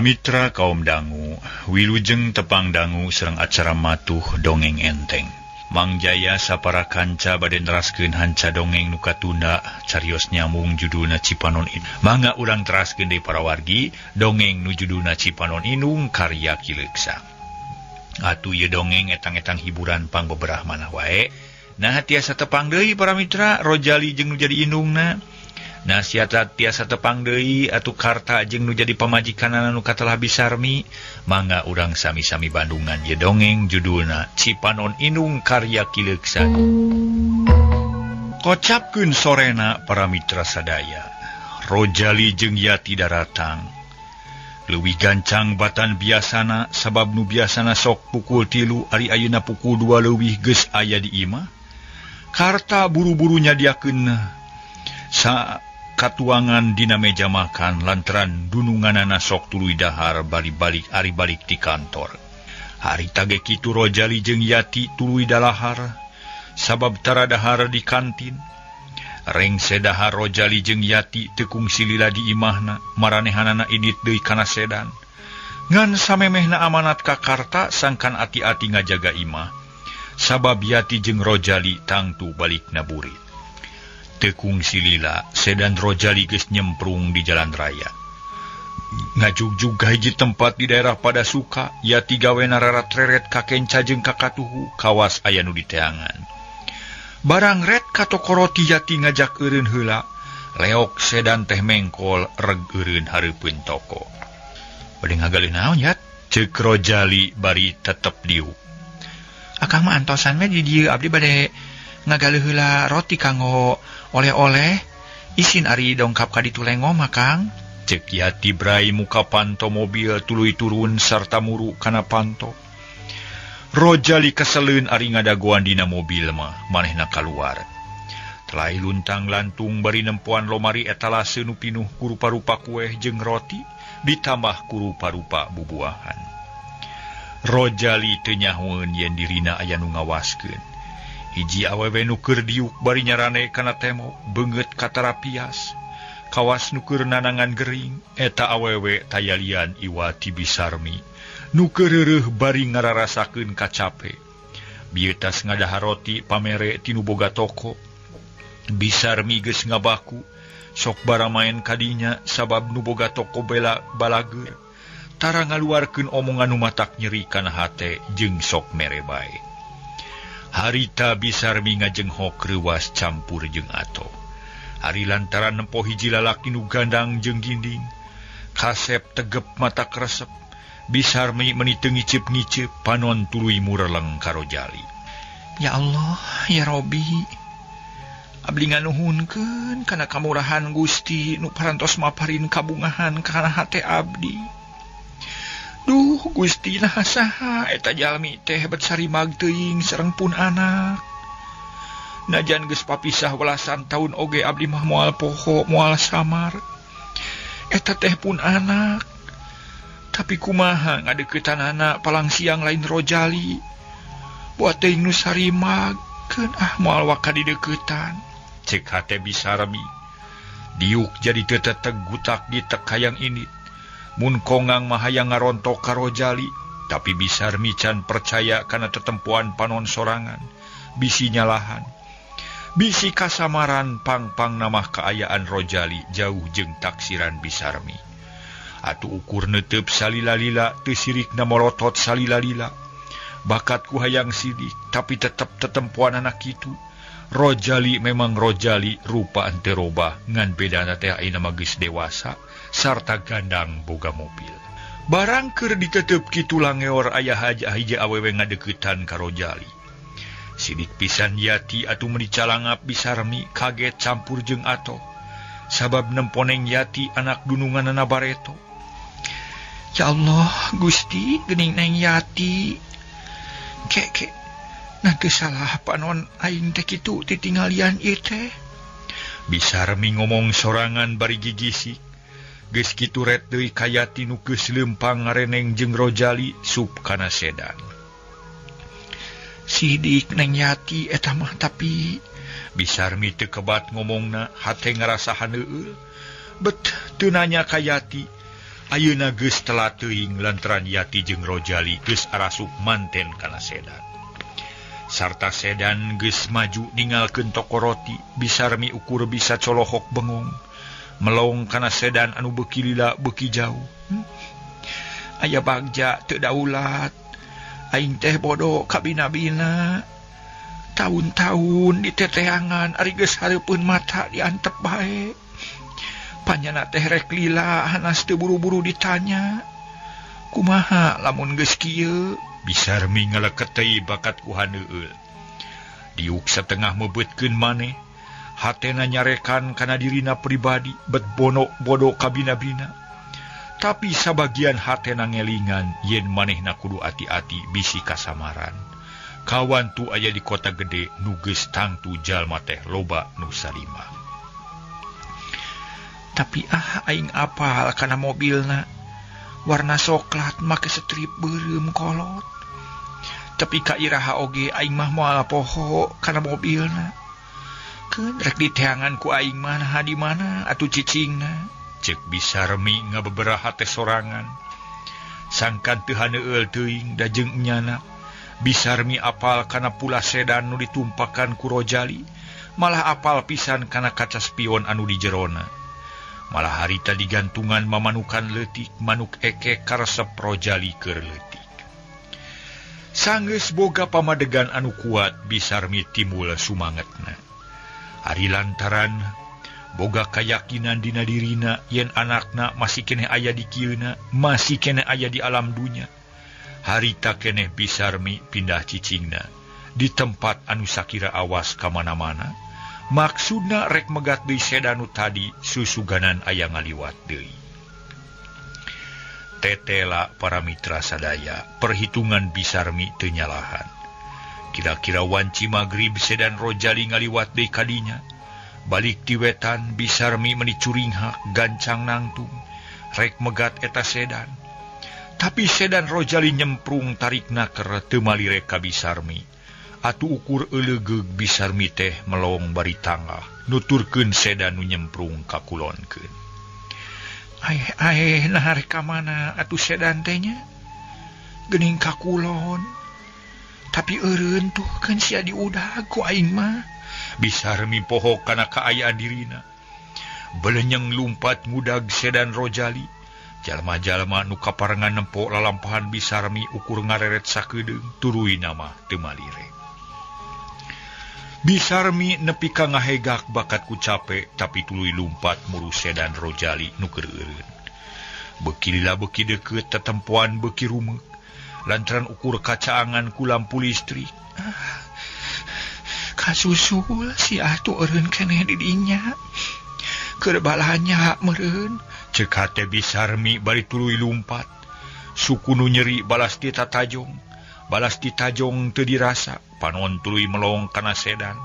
Para mitra kaum dangu, wilujeng tepang dangu sareng acara matuh dongeng enteng. Mang Jaya sapara kanca bade neraskeun hanca dongeng nu katunda carios nyambung judulna Cipanon Inung. Mangga urang teraskeun deui para wargi dongeng nu judulna Cipanon Inung karya Ki Leuksa. Atuh ieu dongeng etang-etang hiburan pang beberah manah wae. Nah tiasa tepang deui para mitra Rojali jeung nu jadi indungna. Nah siata tiasa tepang deui atuh Karta jeung nu jadi pamajikanana nu katelah Bisarmi. Mangga urang sami-sami bandungan ye dongeng judulna Cipanon Inung karya Ki Leuksa. Kocapkeun sorena para mitra sadaya. Rojali jeung Yati daratang. Leuwih gancang batan biasana sabab nu biasana sok pukul 3 ari ayeuna pukul 2 leuwih geus aya di imah. Karta buru-buru nyadiakeun sa katuangan dina meja makan lantaran dununganana sok tuluy dahar bali-balik ari balik ti kantor. Harita ge kitu Rojali jeung Yati tuluy dalahar sabab tara dahar di kantin. Rengse dahar Rojali jeung Yati teu kungsi lila di imahna, maranehanana indit deui kana sedan. Ngan samemehna amanat ka Karta sangkan ati-ati ngajaga imah. Sabab Yati jeung Rojali tangtu balikna burit. Teu kungsi lila sedan Rojali geus nyemprung di jalan raya. Ngajugjug ka hiji tempat di daerah Padasuka, Yati gawena rarat-reret ka kenca jeung ka katuhu kawas aya nu diteangan. Barang ret ka toko roti Yati ngajak eureun heula, leok sedan teh mengkol reg eureun hareupeun toko. Bade ngagaleuh naon Yat? Ceuk Rojali bari tetep diuk. Akang mah antosan we di dieu abdi bade ngagaleuh heula roti kanggo oleh-oleh, isin ari dongkap ka ditu lengo mah Kang. Ceuk Yati brai muka panto mobil tuluy turun sarta muru kana panto. Rojali keseleun ari ngadagoan dina mobil mah manehna kaluar. Telai luntang lantung bari nempoan lomari etalase nu pinuh ku rupa-rupa kueh jeung roti ditambah ku rupa-rupa bubuahan. Rojali teu nyahoeun yen dirina aya nu ngawaskeun. Hiji awewe nu keur diuk bari nyarane kana tembok beungeut katarapias. Kawas nu keur nanangan gering eta awewe tayalian Iwati Bisarmi nu keur reureuh bari ngararasakeun kacape. Bieu tas ngadahar roti pamere ti nu boga toko. Bisarmi geus ngabaku sok baramaen kadinya sabab nu boga toko bela balageur. Tara ngaluarkeun omongan nu matak nyeri kana hate jeung sok mere bae. Harita Bisarmi ngajenghok reuwas campur jeung ato. Ari lantaran nempo hiji lalaki nu gandang jeung ginding. Kasep tegep mata kresep. Bisarmi meni teu ngiceup-ngiceup panon tuluy mureleng ka Rojali. Ya Allah, ya Robi. Abdi nganuhunkeun kana kamurahan Gusti nu parantos maparin kabungahan kana hate abdi. Duh Gusti nah saha eta jalmi teh bet sarimag teuing sareng pun anak. Najan geus papisah welasan taun oge abdi mah moal poho moal samar. Eta teh pun anak. Tapi kumaha ngadeuketanana palang siang lain Rojali. Buat teuing nu sarimag keun ah moal waka dideuketan. Ceuk hate Bisarmi. Diuk jadi teu teteg gutak ditek hayang indit. Mun kongang mah hayang ngarontok ka Rojali, tapi Bisarmi can percaya kana tetempuan panon sorangan, bisi nyalahan. Bisi kasamaran pang-pang namah kaayaan Rojali jauh jeung taksiran Bisarmi. Atuh ukur neuteup salila-lila teu sirikna molotot salila-lila. Bakat ku hayang sidik tapi tetep tetempuan anak kitu. Rojali memang Rojali rupa henteu robah ngan bedana teh ayeuna mah geus dewasa sarta gandang boga mobil. Barang keur ditetep kitu langeor aya hiji awewe ngadeuketan ka Rojali. Sidik pisan Yati atuh meuni calangap Bisarmi kaget campur jeung atoh. Sabab nemponeng Yati anak dununganana bareto. Ya Allah Gusti geuning neng Yati. Kek nah teu salah panon aing teh kitu titinggalian ieu teh. Bisarmi ngomong sorangan bari gigisik. Geus kitu ret deui ka Yati nu geus leumpang ngareneng jeung Rojali sup kana sedan. Sidik neng Yati eta mah tapi Bisarmi teu kebat ngomongna hate ngarasa haneueul. Bet teu nanya ka Yati. Ayeuna geus telat teuing lantaran Yati jeung Rojali geus arasup manten kana sedan. Sarta sedan geus maju ninggalkeun toko roti, Bisarmi ukur bisa colohok bengong. Melong kana sedan anu beuki lila beuki jauh. Aya bagja teu daulat. Aing teh bodoh kabina-bina. Tahun-tahun diteteangan ari geus hareupeun mata diantep bae. Panjana teh rek lila hanas teu buru-buru ditanya. Kumaha lamun geus kieu? Bisarmi ngaleket teuing bakat ku haneueul. Diuk satengah mebeutkeun maneh, hatena nyarekan kana dirina pribadi bet bono bodoh kabina-bina. Tapi sabagian hatena ngelingan yen manehna kudu ati-ati bisi kasamaran. Kawan tu aya di kota gede nu geus tangtu jalma teh loba nu salima. Tapi aing apal kana mobilna. Warna soklat make strip beureum kolot. Tapi ka iraha oge aing mah moal poho kana mobilna. Keun rek diteangan ku aing mah naha di mana atuh cicingna. Cek Bisarmi ngabeberaha teh sorangan. Sangkan teu haneueul teuing da jeung enyana. Bisarmi apal kana pula sedan nu ditumpakan ku Rojali, malah apal pisan kana kaca spion anu di jerona. Malah harita digantungan mamanukan leutik manuk ekek karesep Rojali keur leutik. Sanggeus boga pamadegan anu kuat, Bisarmi timbul sumangetna. Ari lantaran boga kayakinan dina dirina yen anakna masih keneh aya di kieuna, masih keneh aya di alam dunya. Harita keneh Bisarmi pindah cicingna di tempat anu sakira awas ka mana-mana. Maksudna rek megat deui sedan nu tadi susuganan aya ngaliwat deui. Tetela para mitra sadaya, perhitungan Bisarmi teu nyalahan. Kira-kira wanci magrib sedan Rojali ngaliwat deui kadinya. Balik ti wetan Bisarmi meni curinghak gancang nangtung rek megat eta sedan. Tapi sedan Rojali nyemprung tarikna keur teu malire ka Bisarmi. Atuh ukur eulegeug Bisarmi teh melong bari tangah nuturkeun sedan nu nyemprung ka kulonkeun. Aeh nah rek ka mana atuh sedan teh nya? Geuning ka kulon. Tapi eureun tuh keun sia diudag ku aing mah. Bisarmi poho kana kaayaan dirina. Belenyeng lumpat ngudag sedan Rojali. Jalma-jalma nu kaparengan nempo lalampahan Bisarmi ukur ngareret sakedeung tuluy mah teu malire. Bisarmi nepi ka ngahegak bakat ku cape tapi tuluy lumpat muru sedan Rojali nu keur eureun. Beuki lila beuki deukeut tetempoan beuki rumeuk lantaran ukur kacaangan ku lampu listrik. Kasusul si atuh eureun keneh di dinya. Keur balanya meureun. Ceuk hate Bisarmi bari tuluy lumpat. Suku nu nyeri balas ti tatajong, balas ti tajong teu dirasa, panon tuluy melong kana sedan.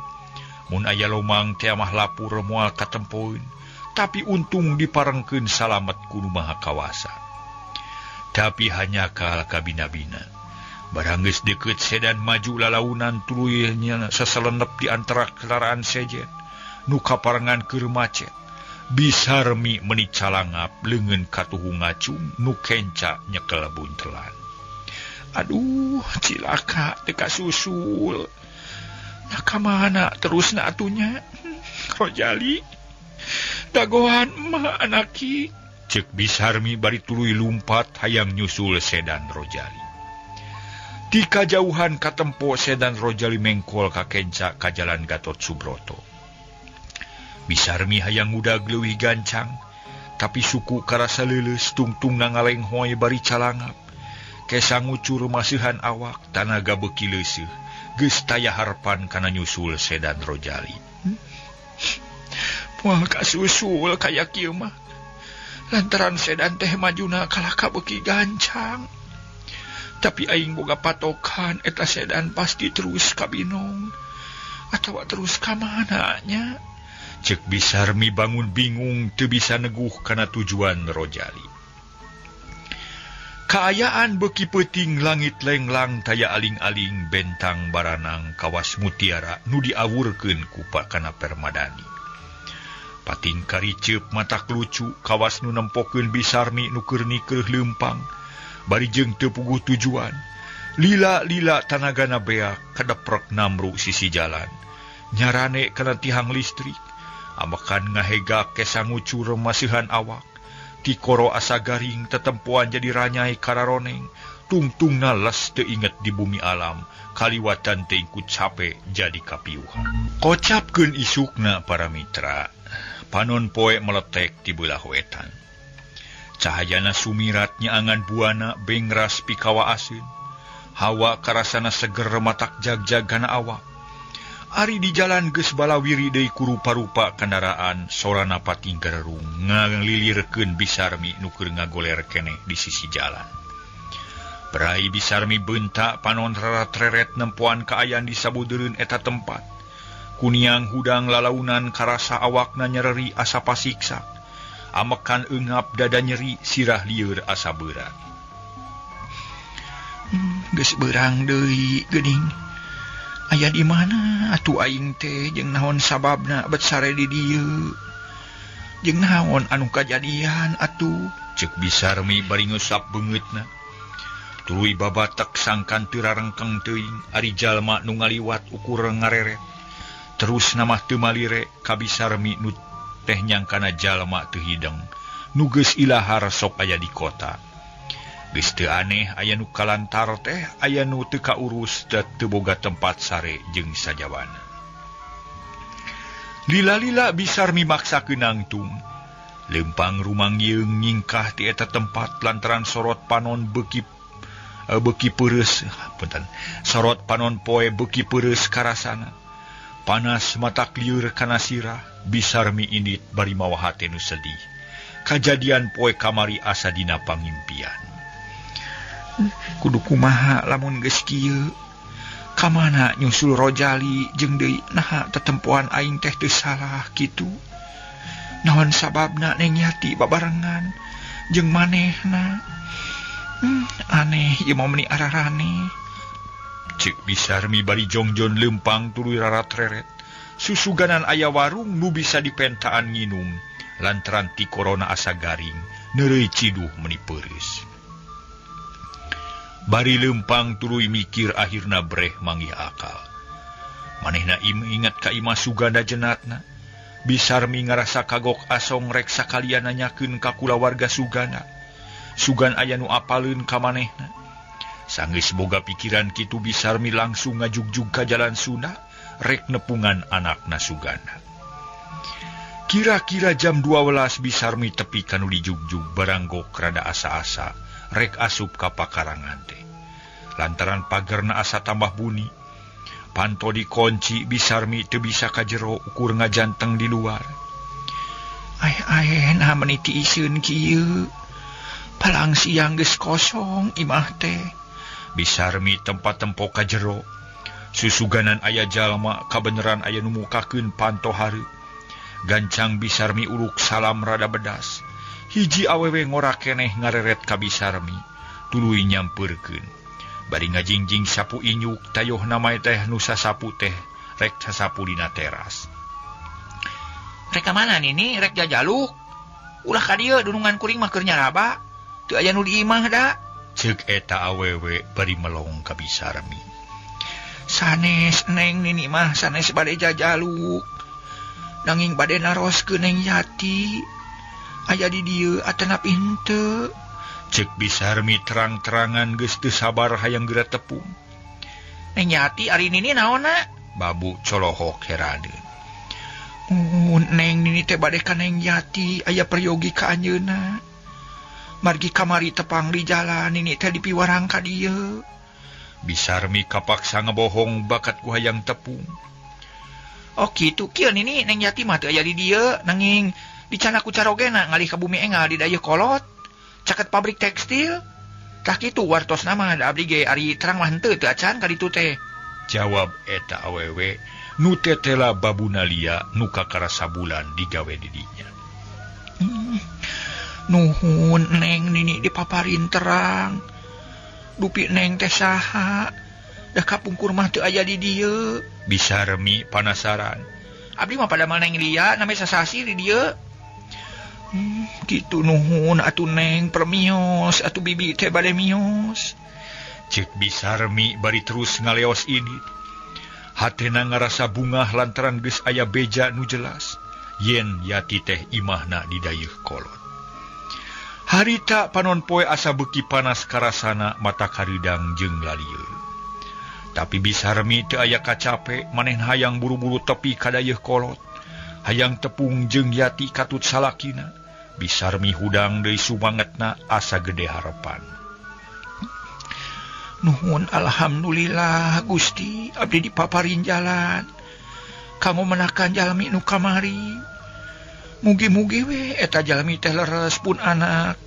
Mun aya lomang teh mah lapur moal katempoeun, tapi untung diparengkeun salamet ku Nu Maha Kawasa. Tapi hanya kaal kabina-bina. Barang geus deukeut sedan maju lalaunan tuluy nya sasalenep di antara kendaraan sejen nu kaparengan keur macet. Bisarmi meni calangap leungeun katuhu ngacung nu kenca nyekel buntelan. Aduh, cilaka teu kasusul. Nah ka mana terusna atunya? Rojali, dagoan mah anaki. Ceuk Bisarmi bari tuluy lumpat hayang nyusul sedan Rojali. Di kajauhan katempo sedan Rojali mengkol ka kenca ka jalan Gatot Subroto. Bisarmi hayang ngudag leuwih gancang, tapi suku karasa leuleus tungtungna ngalenghoy bari calangap. Kesa ngucur masihan awak, tanaga beuki leuseuh, geus taya harepan kana nyusul sedan Rojali. Moal kasusul kaya kieu mah. Lantaran sedan teh majuna kalaka beuki gancang. Tapi aing boga patokan eta sedan pasti terus ka Binong atawa terus ka mana nya. Ceuk Bisarmi bangun bingung teu bisa neguh kana tujuan Rojali. Kaayaan beuki peuting langit lenglang taya aling-aling bentang baranang kawas mutiara nu diawurkeun ku kana permadani. Pating kariceup matak lucu kawas nu nempokeun Bisarmi nu keur nikeuh leumpang bari jeung teu puguh tujuan. Lila-lila tanagana beak kadeprek namru sisi jalan. Nyarane kana tihang listrik. Amakan ngahegak kesangucur masihan awak. Tikoro asa garing tetempoan jadi ranyai kararoneng. Tungtungna les teu inget di bumi alam. Kaliwatan teh ikut cape jadi kapiuhan. Kocapkeun isukna para mitra. Panon poe meletek di belah wetan. Cahayana sumirat nyaangan buana bengras pikawa aseun. Hawa karasana seger matak jagjag kana awak. Ari di jalan geus balawiri deui ku rupa-rupa kendaraan sorana pating garerung ngalilirkeun Bisarmi nu keur ngagoler keneh di sisi jalan. Berai Bisarmi bentak panon rarat-reret nempoan kaayaan di sabudeureun eta tempat. Kuniang hudang lalaunan karasa awakna nyereri asa pasiksa. Amekan eungap dada nyeri sirah lieur asa berat. Geus beurang deui geuning. Aya di mana atuh aing teh jeung naon sababna bet sare di dieu. Jeung naon anu kajadian atuh? Ceuk Bisarmi bari ngusap beungeutna. Tuluy babatek sangkan teu rarengkeng teuing ari jalma nu ngaliwat ukur ngareret. Terus namah teu malire ka Bisarmi nu teh nyangkana jalma teu hideng nu geus ilahar sok aya di kota. Geus teu aneh aya nu kalantar teh aya nu teu kaurus da teu boga tempat sare jeung sajawana. Lila-lila Bisarmi maksakeun nangtung. Lempang rumangyeung nyingkah ti eta tempat lantaran sorot panon beuki peureuss punten. Sorot panon poe beuki peureuss karasana. Panas matak lieur kana sirah, Bisarmi indit bari mawa hate nu sedih. Kajadian poe kamari asa dina pangimpian. Kudu kumaha lamun geus kieu? Ka mana nyusul Rojali jeung deui naha tetempoan aing teh teu salah kitu. Naon sababna Neng Yati babarengan jeung manehna? Aneh ieu mah meuni ararane. Ceuk Bisarmi bari jongjon lempang tuluy rarat-reret. Susuganan aya warung nu bisa dipentaan nginum lantaran ti korona asa garing neureuy ciduh meuni peureus. Bari lempang tuluy mikir akhirna breh manggih akal. Manehna ingat ka imah Suganda jenatna. Bisarmi ngarasa kagok asong rek sakalian nanyakeun ka kulawarga Suganda. Sugan aya nu apaleun ka manehna. Sanggeus boga pikiran kitu Bisarmi langsung ngajugjug ka jalan Sunda rek nepungan anakna Suganda. Kira-kira jam 12 Bisarmi tepi ka nu dijugjug baranggok rada asa-asa rek asup ka pakarangan teh. Lantaran pagerna asa tambah buni, panto dikunci Bisarmi teu bisa ka jero ukur ngajanteng di luar. Ai-ai nah meuni tiiseun kieu. Palang siang geus kosong imah teh. Bisarmi tempat tempo ka jero. Susuganan aya jalma kabeneran aya nu mukakeun panto hareup. Gancang Bisarmi uruk salam rada bedas. Hiji awewe ngora keneh ngareret ka Bisarmi, tuluy nyampeurkeun. Bari ngajingjing sapu inyuk tayoh namai teh nu sasapu teh rek sasapu dina teras. Rek ka mana nini? Rek jajaluk. Ulah ka dieu dunungan kuring mah keur nyaraba. Teu aya nu di imah da. Ceuk eta awewe bari melong ka Bisarmi. Sanes Neng nini mah sanes bade jajaluk. Nanging bade naroskeun Neng Yati. Aya di dieu atanap henteu. Ceuk Bisarmi terang-terangan geus teu sabar hayang geura tepung. Neng Yati ari nini naonna? Babu colohok heraneun. Neng nini teh bade ka Neng Yati aya peryogi ka anjeunna. Margi kamari tepang di jalan nini teh dipiwarang ka dieu. Bisarmi kapaksa ngebohong bakat ku hayang tepung. Oh kitu kieu nini Neng Yati mah teu aya di dieu nanging dicana ku carogena ngalih ka bumi engal di dayeuh kolot caket pabrik tekstil. Tah kitu wartosna mah da abdi ge ari terang mah henteu teu acan ka ditu teh. Jawab eta awewe nu tetela babuna lia nu kakara sabulan digawe di dinya. Nuhun Neng nini dipaparin terang. Dupi Neng teh saha? Da kapungkur mah teu aya di dieu. Bisarmi panasaran. Abdi mah pada Neng Lia nami sasasi di dieu. Kitu nuhun atuh Neng permios atuh bibi teh bade mios. Cek Bisarmi bari terus ngaleos ini. Hatena ngarasa bungah lantaran geus aya beja nu jelas yen Yati teh imahna di Dayeuhkolot. Harita panon poe asa beuki panas karasana mata karidang jeung lalieur. Tapi Bisarmi teu aya kacape manehna hayang buru-buru tepi ka Dayeuhkolot. Hayang tepung jeung Yati katut salakina. Bisarmi hudang deui sumangetna asa gede harepan. Nuhun alhamdulillah Gusti abdi dipaparin jalan. Kamu menakan jalmi nu kamari. Mugi-mugi we eta jalmi teh leres pun anak.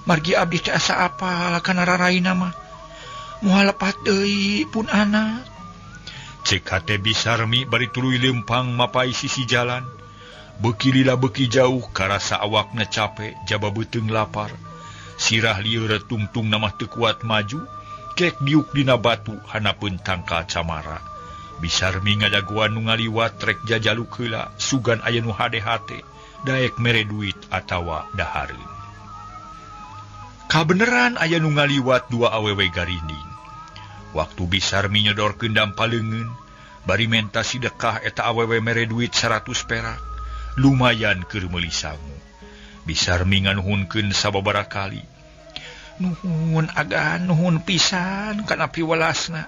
Margi abdi teh asa apal kana raraina mah. Moal lepat deui pun anak. Cek hate Bisarmi bari tuluy lempang mapai sisi jalan. Beuki lila beuki jauh karasa awakna cape jaba beuteung lapar. Sirah lieur tungtung namah teu kuat maju. Kek diuk dina batu hanapeun tangkal camara. Bisarmi ngadagoan nu ngaliwat rek jajaluk heula sugan aya nu hade-hate daek mere duit atawa dahareun. Kabeneran aya nu ngaliwat dua awewe garinding. Waktu Bisarmi nyodorkeun dampaleungeun bari menta sidekah eta awewe mere duit 100 perak. Lumayan keur meuli sangu. Bisarmi nganuhunkeun sababaraha kali. Nuhun agan nuhun pisan kana piwelasna.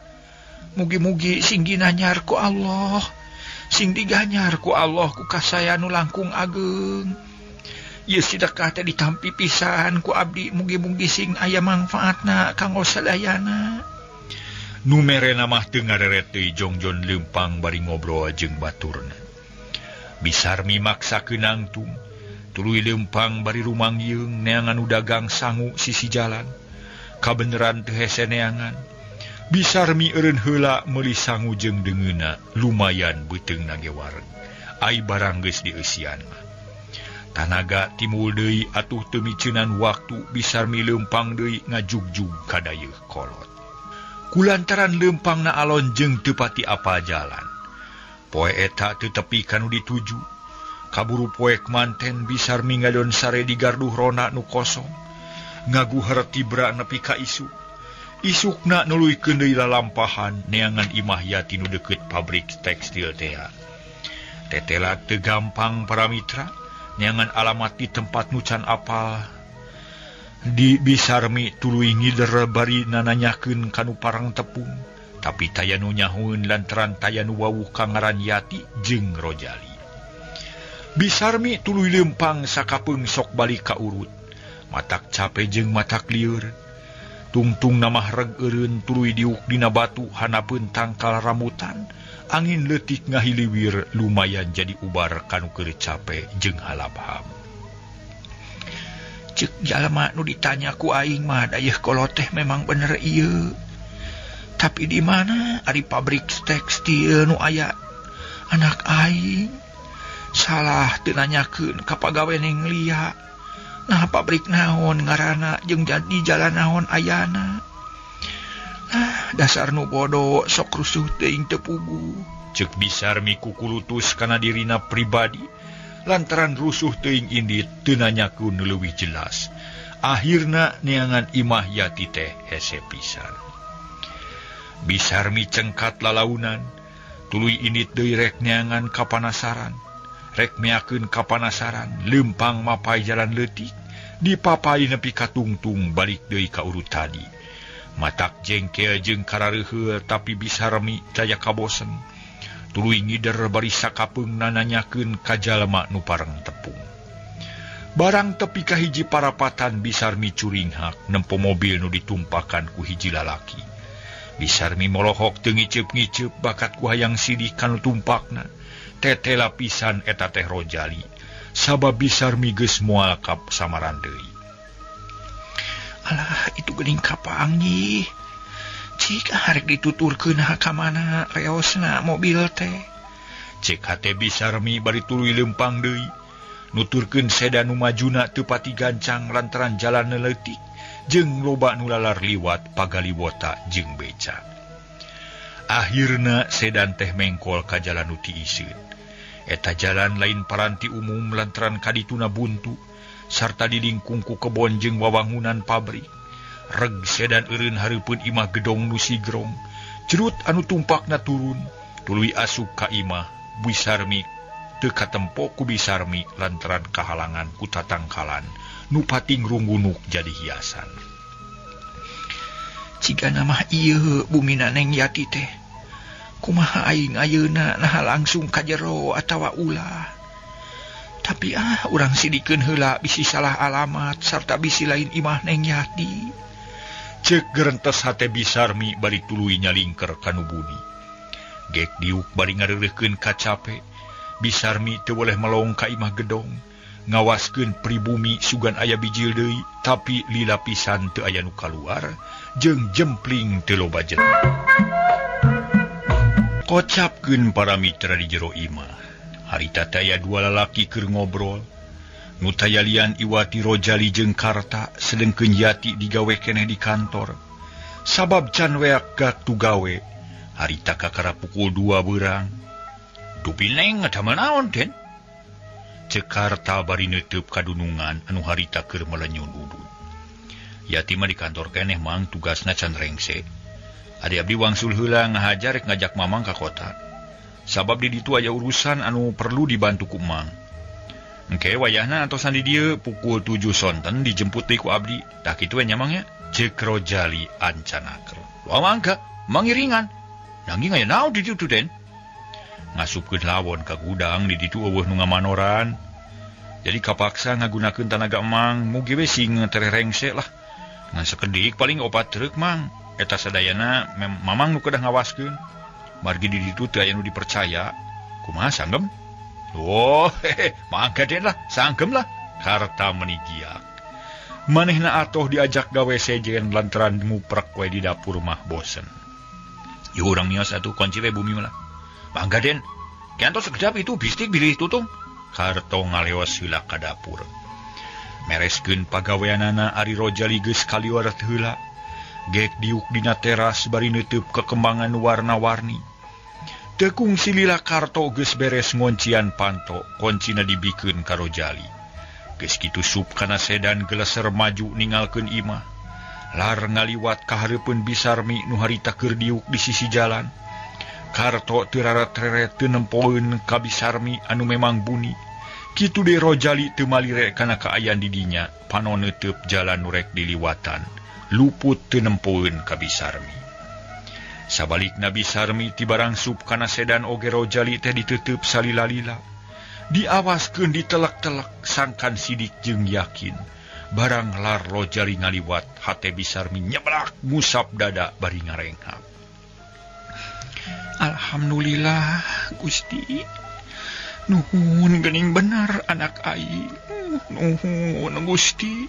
Mugi-mugi sing ginanyar ku Allah, sing diganyar ku Allah ku kasaya nu langkung ageng. Ieu sedekah teh ditampi pisan ku abdi, mugi-mugi sing aya mangfaatna kanggo sadayana. Nu merena mah teu ngareret deui jongjon leumpang bari ngobrol jeung baturna. Bisarmi maksa keunangtung. Tuluy lempang bari rumangyeung neangan nu dagang sangu sisi jalan. Kabeneran teu hese neangan. Bisarmi eureun heula meuli sangu jeung deungeunna lumayan beuteungna ge wareg. Ai barang geus dieusian mah. Tanaga timbul deui atuh teu miceunan waktu Bisarmi lempang deui ngajugjug ka Dayeuhkolot. Kulantaran lempangna alon jeung teu pati apa jalan. Poe eta teu tepi ka nu dituju. Kaburu poek manten Bisarmi ngadon sare di garduh rona nu kosong. Ngaguher tibra nepi ka isuk. Isukna nuluykeun deui lalampahan neangan imah Yati nu deukeut pabrik tekstil tea. Tetela teu gampang para mitra neangan alamat di tempat nu can apal. Di Bisarmi tuluy ngider bari nananyakeun ka nu parang tepung. Tapi taya nu nyahueun lantaran taya nu wawuh ka ngaran Yati jeung Rojali. Bisarmi tuluy lempang sakapeung sok balik ka urut. Matak cape jeung matak lieur. Tungtung namah reg eureun tuluy diuk dina batu hanapeun tangkal rambutan. Angin leutik ngahiliwir lumayan jadi ubar kanu keur cape jeung halabham. Ceuk jalma nu ditanya ku aing mah Dayeuhkolot teh memang bener ieu. Tapi di mana ari pabrik tekstil nu aya anak aing? Salah teu nanyakeun ka pagawe Neng Lia. Nah pabrik naon ngaranna jeung jadi jalan naon ayana. Nah dasar nu bodoh sok rusuh teuing teu puguh. Ceuk Bisarmi kukulutus kana dirina pribadi lantaran rusuh teuing indit teu nanyakeun nu leuwih jelas. Akhirna neangan imah Yati teh hese pisan. Bisarmi cengkat lalaunan, tuluy indit deui rek neangan kapanasaran. Rek meakeun kapanasaran, lempang mapai jalan leutik, dipapai nepi ka tungtung balik deui ka urut tadi. Matak jengkel jeung karareuheul tapi Bisarmi daya kabosen. Tuluy ngider bari sakapeung nananyakeun ka jalma nu pareng tepung. Barang tepi ka hiji parapatan Bisarmi curinghak nempo mobil nu ditumpakan ku hiji lalaki. Bisarmi molohok teu ngiceup-ngiceup bakat ku hayang sidih kanu tumpakna. Tetela pisan eta teh Rojali. Sabab Bisarmi geus moal kap samaran deui. Alah itu geuning kapanggih. Cik arek dituturkeun ka mana reosna mobil teh. Cek hate Bisarmi bari tuluy lempang deui. Nuturkeun sedan nu majuna teu pati gancang lantaran jalan leutik jeung loba nu lalar liwat pagaliwota jeung beca. Akhirna sedan teh mengkol ka jalan nu tiiseun. Eta jalan lain paranti umum lantaran kadituna buntu sarta dilingkung ku kebon jeung wawangunan pabrik. Reg sedan eureun hareupeun imah gedong nu sigrong. Cerut anu tumpakna turun, tuluy asup ka imah Bisarmi teu katempo ku Bisarmi lantaran kahalangan ku tatangkalan nu pating runggunuk jadi hiasan. Cigana mah ieu bumina Neng Yati teh. Kumaha aing ayeuna naha langsung ka jero atawa ulah. Tapi urang sidikeun heula bisi salah alamat sarta bisi lain imah Neng Yati. Cek gerentes hate Bisarmi bari tuluy nyalingker ka nu buni. Gek diuk bari ngareureuhkeun kacape. Bisarmi teu boleh melong ka imah gedong. Ngawaskeun pribumi sugan aya bijil deui, tapi lila pisan teu aya nu kaluar jeung jempling teu loba jelema. Kocapkeun para mitra di jero imah. Harita taya dua lalaki keur ngobrol. Nu tayalian Iwati Rojali jeung Karta, sedengkeun Yati digawe keneh di kantor. Sabab can weak gak tugawe. Harita kakara pukul 2 beurang. Dupi Neng eta naon Den? Cek Karta bari neuteub kadunungan anu harita keur melenyun udud. Yati mah di kantor keneh mang tugasna can rengse. Adi abdi wangsul heula ngahajar rek ngajak mamang ka kota. Sabab di ditu aya urusan anu perlu dibantu ku mang. Engke wayahna antosan di dieu pukul 7 sonten dijemput deui ku abdi. Tah kitu we nya mang nya. Cek Rojali ancanaker. Wah mangga, mangiringan. Nanging aya naon di ditu Den? Ngasupkeun lawon ka gudang di ditu eueuh nu ngamanoran. Jadi kapaksa ngagunakeun tanaga emang, mugi we sing tererengse lah. Ngan sakedik paling 4 truk mang. Eta sadayana mamang nu kedah ngawaskeun. Margi di ditu teu aya nu dipercaya. Kumaha sanggem? Oh, mangga Den lah, sanggem lah. Karta meni giak. Manehna atoh diajak gawe sejen lantaran nguprek we di dapur mah bosen. Yeuh urang mios atuh kunci we bumi mah. Mangga Den. Kiantos sekedap itu bistik bilih tutung. Karto ngaleos heula ka dapur. Mereskeun pagaweanana ari Rojali geus kaliwat heula. Gek diuk dina teras bari neuteub kekembangan warna-warni. Teu kungsi lila Karto geus beres ngoncian panto, koncina dibikeun ka Rojali. Geus kitu sup kana sedan geleser maju ningalkeun imah. Lar ngaliwat ka hareupeun Bisarmi nu harita keur diuk di sisi jalan. Karto teu rareret teu nempoeun ka Bisarmi anu memang buni. Kitu deui Rojali teu malire kana kaayaan di dinya, panon neuteub jalan nu rek diliwatan. Luput teu nempoeun ka Bisarmi. Sabalikna Bisarmi ti barang sup kana sedan oge Rojali teh diteuteub salila-lila. Diawaskeun ditelek-telek sangkan sidik jeung yakin. Barang lar Rojali ngaliwat, hate Bisarmi nyeblak ngusap dada bari ngarenghap. Alhamdulillah Gusti. Nuhun geuning bener anak aing. Nuhun Gusti.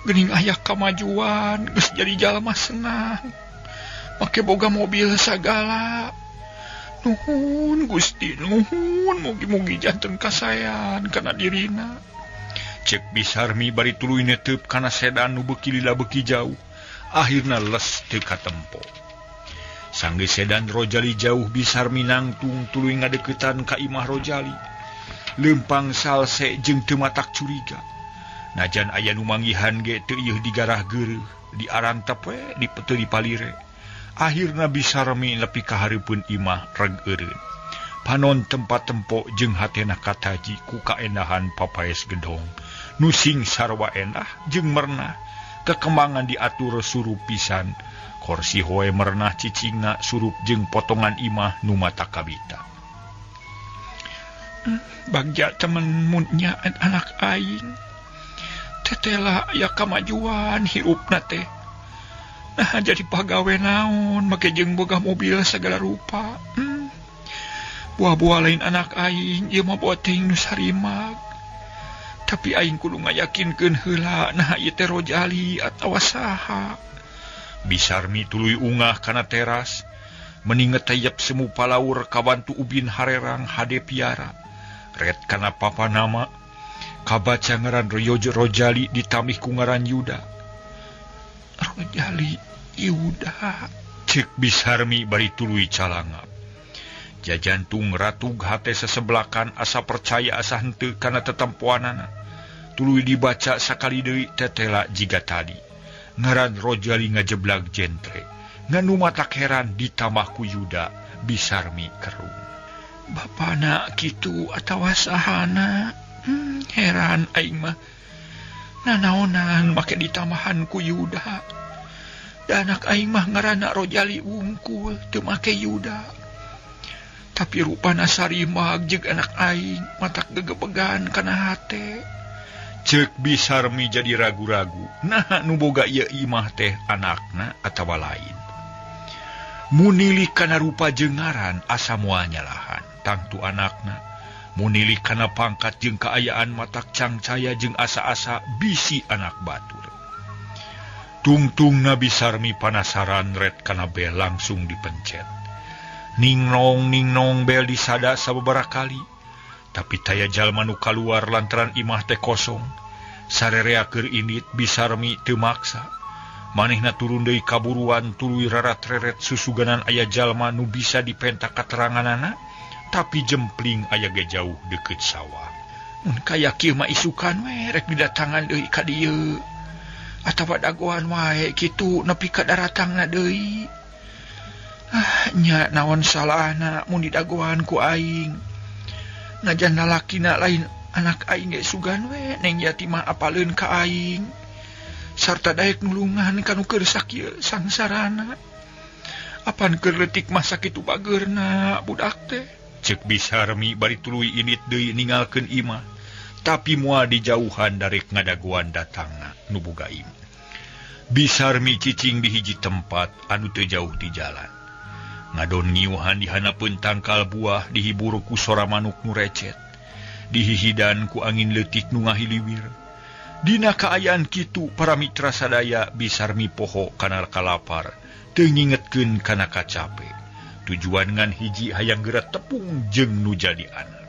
Geuning aya kamajuan geus jadi jalma senang. Make boga mobil sagala. Nuhun Gusti, nuhun mugi-mugi janten kasayan kana dirina. Cek Bisarmi bari tuluy neuteub kana sedan nu beuki lila beuki jauh. Akhirna les teu katempo. Sanggeus sedan Rojali jauh Bisarmi nangtung tuluy ngadeuketan ka imah Rojali. Leumpang salse jeung teu matak curiga. Najan aya nu manggihan ge teu ieuh digarah geureuh, diarantep we dipeteu dipalire. Akhirna Bisarmi nepi ka hareupeun imah reg eureun. Panon tempat tempo jeung hatena kataji ku kaendahan papaes gedong. Nu sing sarua endah jeung mernah, kekembangan diatur surup pisan. Korsi hoe merenah cicingna surup jeung potongan imah nu mata kabita. Bagja temen munnya anak aing. Tetela aya kamajuan hirupna teh. Nah jadi pagawe naon make jeung boga mobil segala rupa. Buah-buah lain anak aing ieu mah boting nu sarimag. Tapi aing kudu ngayakinkeun heula nah ieu teh Rojali atawa saha. Bisarmi tuluy ungah kana teras, meni ngetayep semu palaur kabantu ubin harerang hade piara. Ret kana papa nama, kabaca ngaran Rojali ditamih ku ngaran Yuda. Rojali Yuda, cek Bisarmi bari tuluy calangap. Jajantung ratug hate sesebelakan asa percaya asa henteu kana tetempoanana. Tuluy dibaca sakali deui tetela jiga tadi. Ngaran Rojali ngajeblag jentre. Ngan nu matak heran ditambah ku Yuda Bisarmi kerung. Bapana kitu atawa sahana? Heran aing mah. Nanaonan make ditambahan ku Yuda. Da anak aing mah ngaranna Rojali wungkul teu make Yuda. Tapi rupana sarimag jeung anak aing matak gegebegan kana hate. Ceuk Bisarmi jadi ragu-ragu. Nah nu boga ieu imah teh anakna atawa lain. Munili kana rupa jeung ngaran asa moal nyalahan tangtu anakna. Munili kana pangkat jeung kaayaan matak cangcaya jeung asa-asa bisi anak batur. Tungtungna Bisarmi panasaran ret kana bel langsung dipencet. Ningnong bel disada sababaraha kali. Tapi taya jalma nu kaluar lantaran imah teh kosong. Sarerea keur indit Bisarmi teu maksa. Manehna turun deui kaburuan tuluy rarat-reret susuganan aya jalma nu bisa dipenta kateranganana, tapi jempling aya ge jauh deukeut sawah. Mun kaya kieu mah isukan we rek didatangan deui ka dieu. Atawa dagoan wae kitu nepi ka daratangna deui. Ah nya naon salahna mun didagoan ku aing. Najan lalakina lain anak aing ge sugan we Neng Yati mah apaleun ka aing. Sarta daek nulungan kanu keur sakieu sangsarana. Apan keur leutik mah sakitu bageurna budak teh. Ceuk Bisarmi bari tuluy indit deui ninggalkeun imah. Tapi moal dijauhan darek ngadagoan datangna nu boga imah. Bisarmi cicing di hiji tempat anu teu jauh di jalan. Ngadon ngiuhan di hanapeun tangkal buah dihibur ku sora manuk nu recet. Dihihidan ku angin leutik nu ngahiliwir. Dina kaayaan kitu para mitra sadaya Bisarmi poho kana kalapar, teu ngingetkeun kana kacape. Tujuan ngan hiji hayang geura tepung jeung nu jadi anak.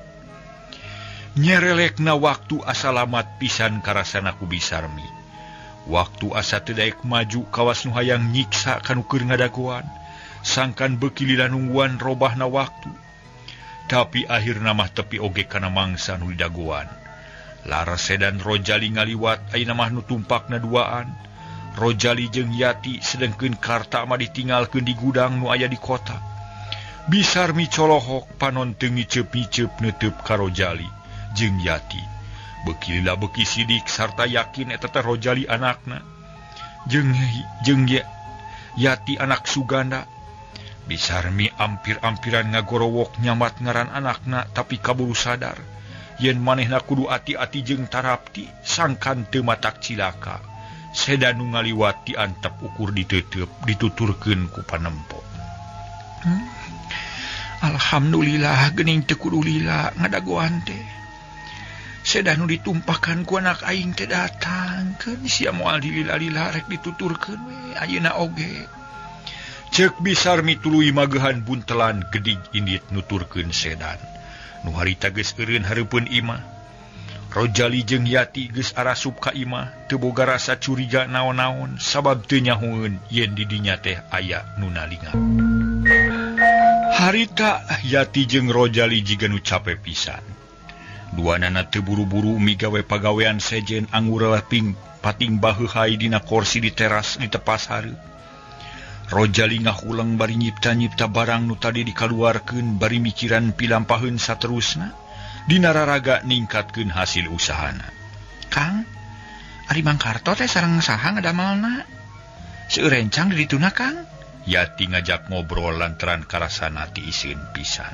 Nyerelekna waktu asa lamat pisan karasana ku Bisarmi. Waktu asa teu daek maju kawas nu hayang nyiksa kanu keur ngadagoan. Sangkan beuki lila nungguan robahna waktu. Tapi akhirna mah tepi oge kana mangsa nu didagoan. Lara sedan Rojali ngaliwat ayeuna mah nu tumpakna duaan. Rojali jeung Yati sedengkeun karta mah ditinggalkeun di gudang nu aya di kota. Bisarmi colohok panon teu ngiceup-ngiceup neuteub ka Rojali jeung Yati. Beuki lila beuki sidik sarta yakin eta teh Rojali anakna. Jeung Yati anak Suganda. Bisarmi ampir-ampiran ngagorowok nyamat ngaran anakna tapi kaburu sadar yen manehna kudu ati-ati jeung tarapti sangkan teu matak cilaka. Seda nu ngaliwat diantep ukur diteuteub dituturkeun ku panempo. Alhamdulillah geuning teu kudu lila ngadagoan teh. Seda nu ditumpakan ku anak aing teh datangkeun sia moal dilila-lila rek dituturkeun we ayeuna oge. Ceuk Bisarmi tuluy magehan buntelan gedig indit nuturkeun sedan. Nu harita geus eureun hareupeun imah. Rojali jeung Yati geus arasup ka imah, teu boga rasa curiga naon-naon sabab teu nyahoeun yen di dinya teh aya nu nalinga. Harita Yati jeung Rojali jiga nu cape pisan. Duanana teu buru-buru migawe pagawean sejen anggur laping pating baheuhai dina korsi di teras di tepas hareup. Rojali ngahuleng bari nyipta-nyipta barang nu tadi dikaluarkeun bari mikiran pilampaheun saterusna dina raraga ningkatkeun hasil usahana. Kang, ari Mang Karto teh sareng saha ngadamelna? Seueur rencang di dituna Kang? Yati ngajak ngobrol lantaran karasana ti iseun pisan.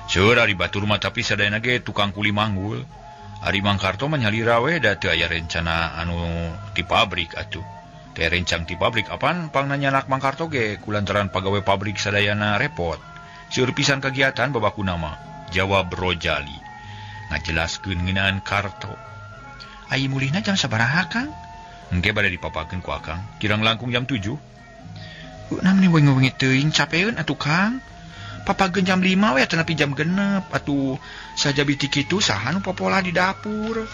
Seueur ari batur mah tapi sadayana ge tukang kuli manggul. Ari Mang Karto mah nyalira we da teu aya rencana anu ti pabrik atuh. Teh rencang ti pabrik apan pangna nyanak Mang Karto ge kulantaran pagawe pabrik sadayana repot. Seueur pisan kegiatan babakuna mah, jawab Rojali. Ngajelaskeun ngeunaan Karto. Ai mulihna jam sabaraha Kang? Engke bade dipapakeun ku Akang, kirang langkung jam 7. Nah meni wengi-wengi teuing capeun atuh Kang. Papageun jam 5 we atuh nepi jam 6 atuh sajabi ti kitu saha nu popola di dapur.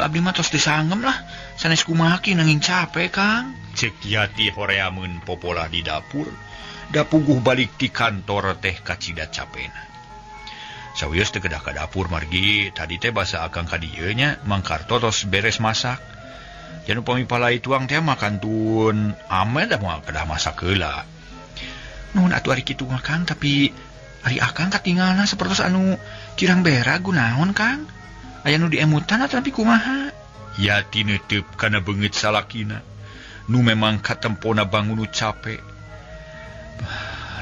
Abdi mah tos disangem lah. Sanes kumaha ki nanging capek Kang. Ceuk Yati horeameun popola di dapur. Da puguh balik ti kantor teh kacida capena. Sawios teu kedah ka dapur margi tadi teh basa akang ka dieu nya Mang Karto tos beres masak. Jan upami palai tuang teh makan tun ame da moal kedah masak heula. Nuhun atuh ari kitu mah Kang, tapi ari akang katingalna sapertos anu kirang berak gunaon Kang? Aya nu diemutan atawa kumaha? Yati neuteup kana beungeut salakina nu memang katempona bangun nu cape.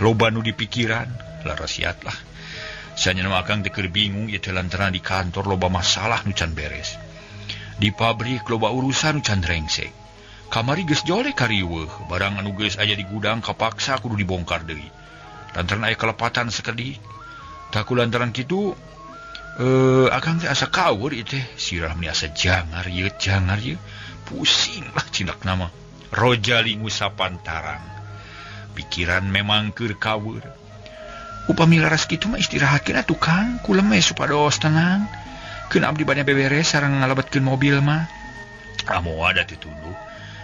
Loba nu dipikiran, larasiat lah. Sanyana mah akang teh keur bingung ieu teh lantaran di kantor loba masalah nu can beres. Di pabrik loba urusan nu can rengsek. Kamari geus jole kariweuh, barang anu geus aya di gudang kapaksa kudu dibongkar deui. Lantaran aya kalepatan sakedik. Tah ku lantaran kitu akang teh asa kawur ieu teh, sirah meni asa jangar ieu. Pusing lah cindak nama. Rojali ngusapan tarang. Pikiran memang keur kawur. Upami laras kitu mah istirahatkeun atuh Kang, kulem we supados tenang. Keun abdi bade beberes sareng ngalebetkeun mobil mah. Ah moal da teu tunduh.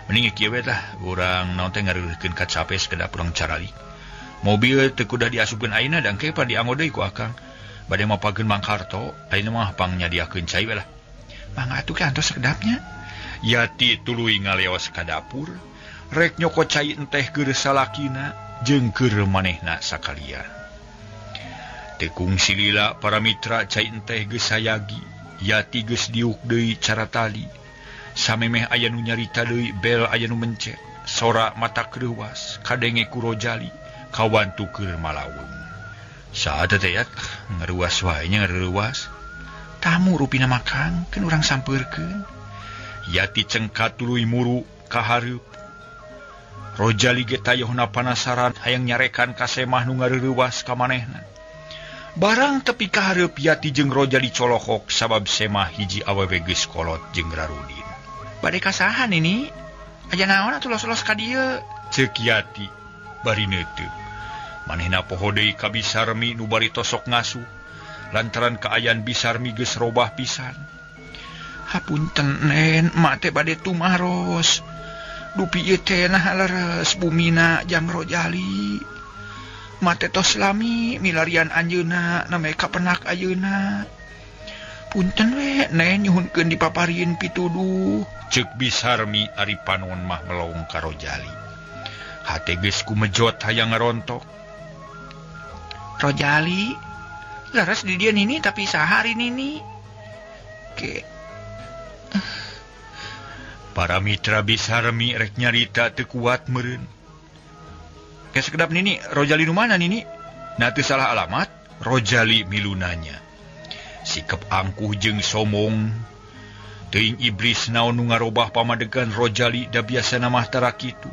Mending kieu we tah, urang naon teh ngareuhkeun ka cape sakedap urang caralik. Mobil teu kudah diasupkeun ayeuna da engke pa dianggo deui ku akang. Bade mapageun Mang Karto, ayeuna mah pang nyadiakeun cai we lah. Mangga atuh ke antos sakedapnya. Yati tuluy ngaleos ka dapur. Rek nyoko cai enteh keur salakina jeung keur manehna sakalian. Teu kungsi lila para mitra cai enteh geus sayagi, Yati geus diuk deui cara tali. Samemeh aya nu nyarita deui bel aya nu mencet, sora mata kreuwas kadenge ku Rojali kawantu keur malaweung. Saha teh yat ngaruas wae nya ngaruas. Tamu rupina mah Kang, keun urang sampeurkeun. Yati cengkat tuluy muru ka hareup. Rojali ge tayohna panasaran hayang nyarekan ka Semah nu ngareurewas ka manehna. Barang tepi ka hareup Yati jeung Rojali colohok sabab Semah hiji awewe geus kolot jeung rarudin. Bade kasahan ini? Aya naon atuh los-los ka dieu? Ceuk Yati bari neuteup. Manehna poho deui ka Bisarmi nu bari tosok ngasuh lantaran kaayaan Bisarmi geus robah pisan. Hapunten nen, emak teh bade tumaros. Dupi ieu teh nah leres bumina jang Rojali. Mate tos lami milarian anjeunna name kapenak ayeuna. Punten we nen nyuhunkeun dipaparin pituduh. Ceuk Bisarmi ari panon mah melong ka Rojali. Hate geus kumejot hayang ngarontok. Rojali, leres di dieu nini tapi saha ari nini? Ke para mitra Bisarmi rek nyarita teu kuat meureun. Ke sekedap nini, Rojali nu mana nini? Nah teu salah alamat, Rojali milu nanya. Sikep angkuh jeung somong. Teuing iblis naon nu ngarobah pamadegan Rojali da biasana mah tara kitu.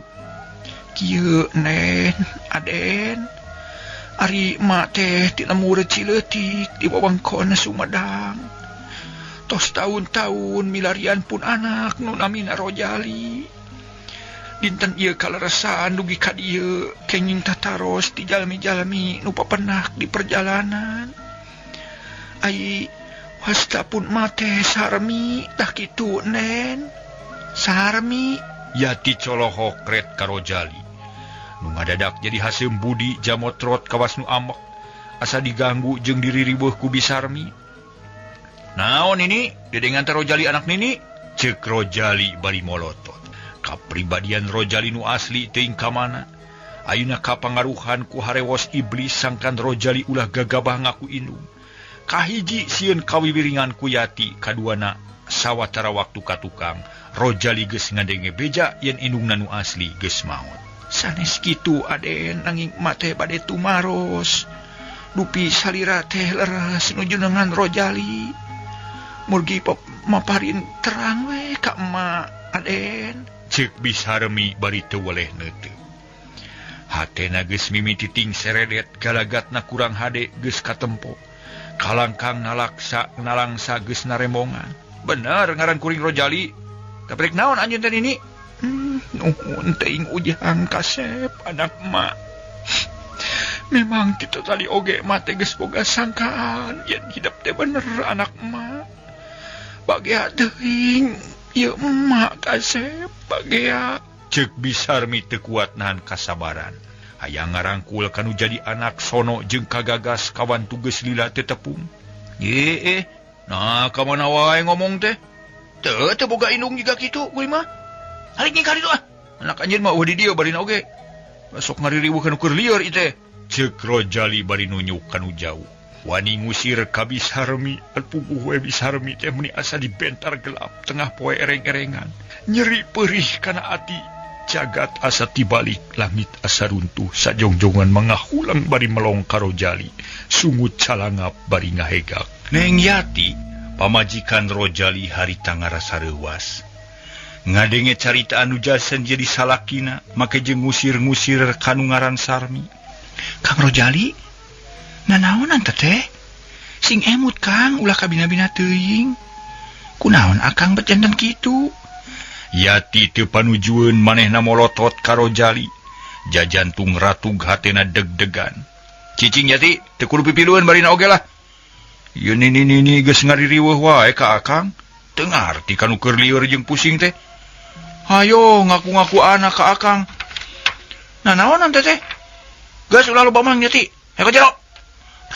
Kieu nen, aden. Ari emak teh ti lembur Cileutik di wewengkon Sumedang. Tos tahun-tahun milarian pun anak nu namina Rojali. Dinten ieu kaleresan dugi ka dieu kenging tataros ti jalmi-jalmi nu papenak di perjalanan. Ai wasta pun mate Sarmi tah kitu nen. Sarmi Yati colohok ret ka Rojali. Nu ngadadak jadi haseum budi jamotrot kawas nu amek asa diganggu jeung diririweuh ku Bisarmi. Naon ini dedengan teh Rojali anak nini? Ceuk Rojali bari molotot. Kapribadian Rojali nu asli teuing ka mana? Ayeuna kapangaruhan ku harewos iblis sangkan Rojali ulah gagabah ngaku indung. Kahiji sieun kawiwiringan ku Yati, kaduana sawatara waktu ka tukang Rojali geus ngadenge beja yen indungna nu asli geus maot. Sanes kitu aden nanging mate bade tumaros. Dupi salira teh leres nuju nengan Rojali. Murgi pop maparin terang we ka emak aden. Ceuk Bisarmi bari teu weleh neuteup. Hatena geus mimiti ting seredet galagatna kurang hade geus katempo. Kalangkang nalaksa nalangsa geus naremongan. Bener ngaran kuring Rojali. Tapi rek naon anjeun teh nini? Nuhun teuing ujang kasep anak emak. Memang kita tadi oge mate geus boga sangkaan yen hidup teh bener anak emak. Bagea teuing ieu emak kasep bagea. Ceuk Bisarmi teu kuat nahan kasabaran. Hayang ngarangkul kanu jadi anak sono jeung kagagas kawan tugas lila teu tepung. Ye nah ka mana wae ngomong teh? Teu teu boga indung jiga kitu kuring mah. Halik ka ditu ah. Anak anjeun mah eueuh di dieu barina oge. Sok ngaririweuh kanu keur lieur ieu teh. Ceuk Rojali bari nunjuk kanu jauh. Wani ngusir ka Bisarmi, puguh we Bisarmi teh meuni asa dibentar gelap tengah poe ereng-erengan. Nyeri perih kana ati, jagat asa tibalik, langit asa runtuh, sajongjongan mangahulang bari melong ka Rojali, sungut calangap bari ngahegak. Neng Yati, pamajikan Rojali harita ngarasa reuwas. Ngadenge carita anu jasen jadi salakina, make jeung ngusir-ngusir kanu ngaran Sarmi. Kang Rojali, nanaonan teteh? Sing emut Kang, ulah kabina-bina teuing. Kunaon akang bet janten kitu? Yati teu panujueun manehna molotot ka Rojali. Jajantung ratug hatena deg-degan. Cicing Yati, teu kudu pipilueun barina oge lah. Ieu nini-nini geus ngaririweuh wae ka akang. Teu ngarti kanu keur lieur jeung pusing teh. Hayo ngaku-ngaku anak ka akang. Nanaonan teteh? Geus ulah loba mang Yati. Hayo ka jero.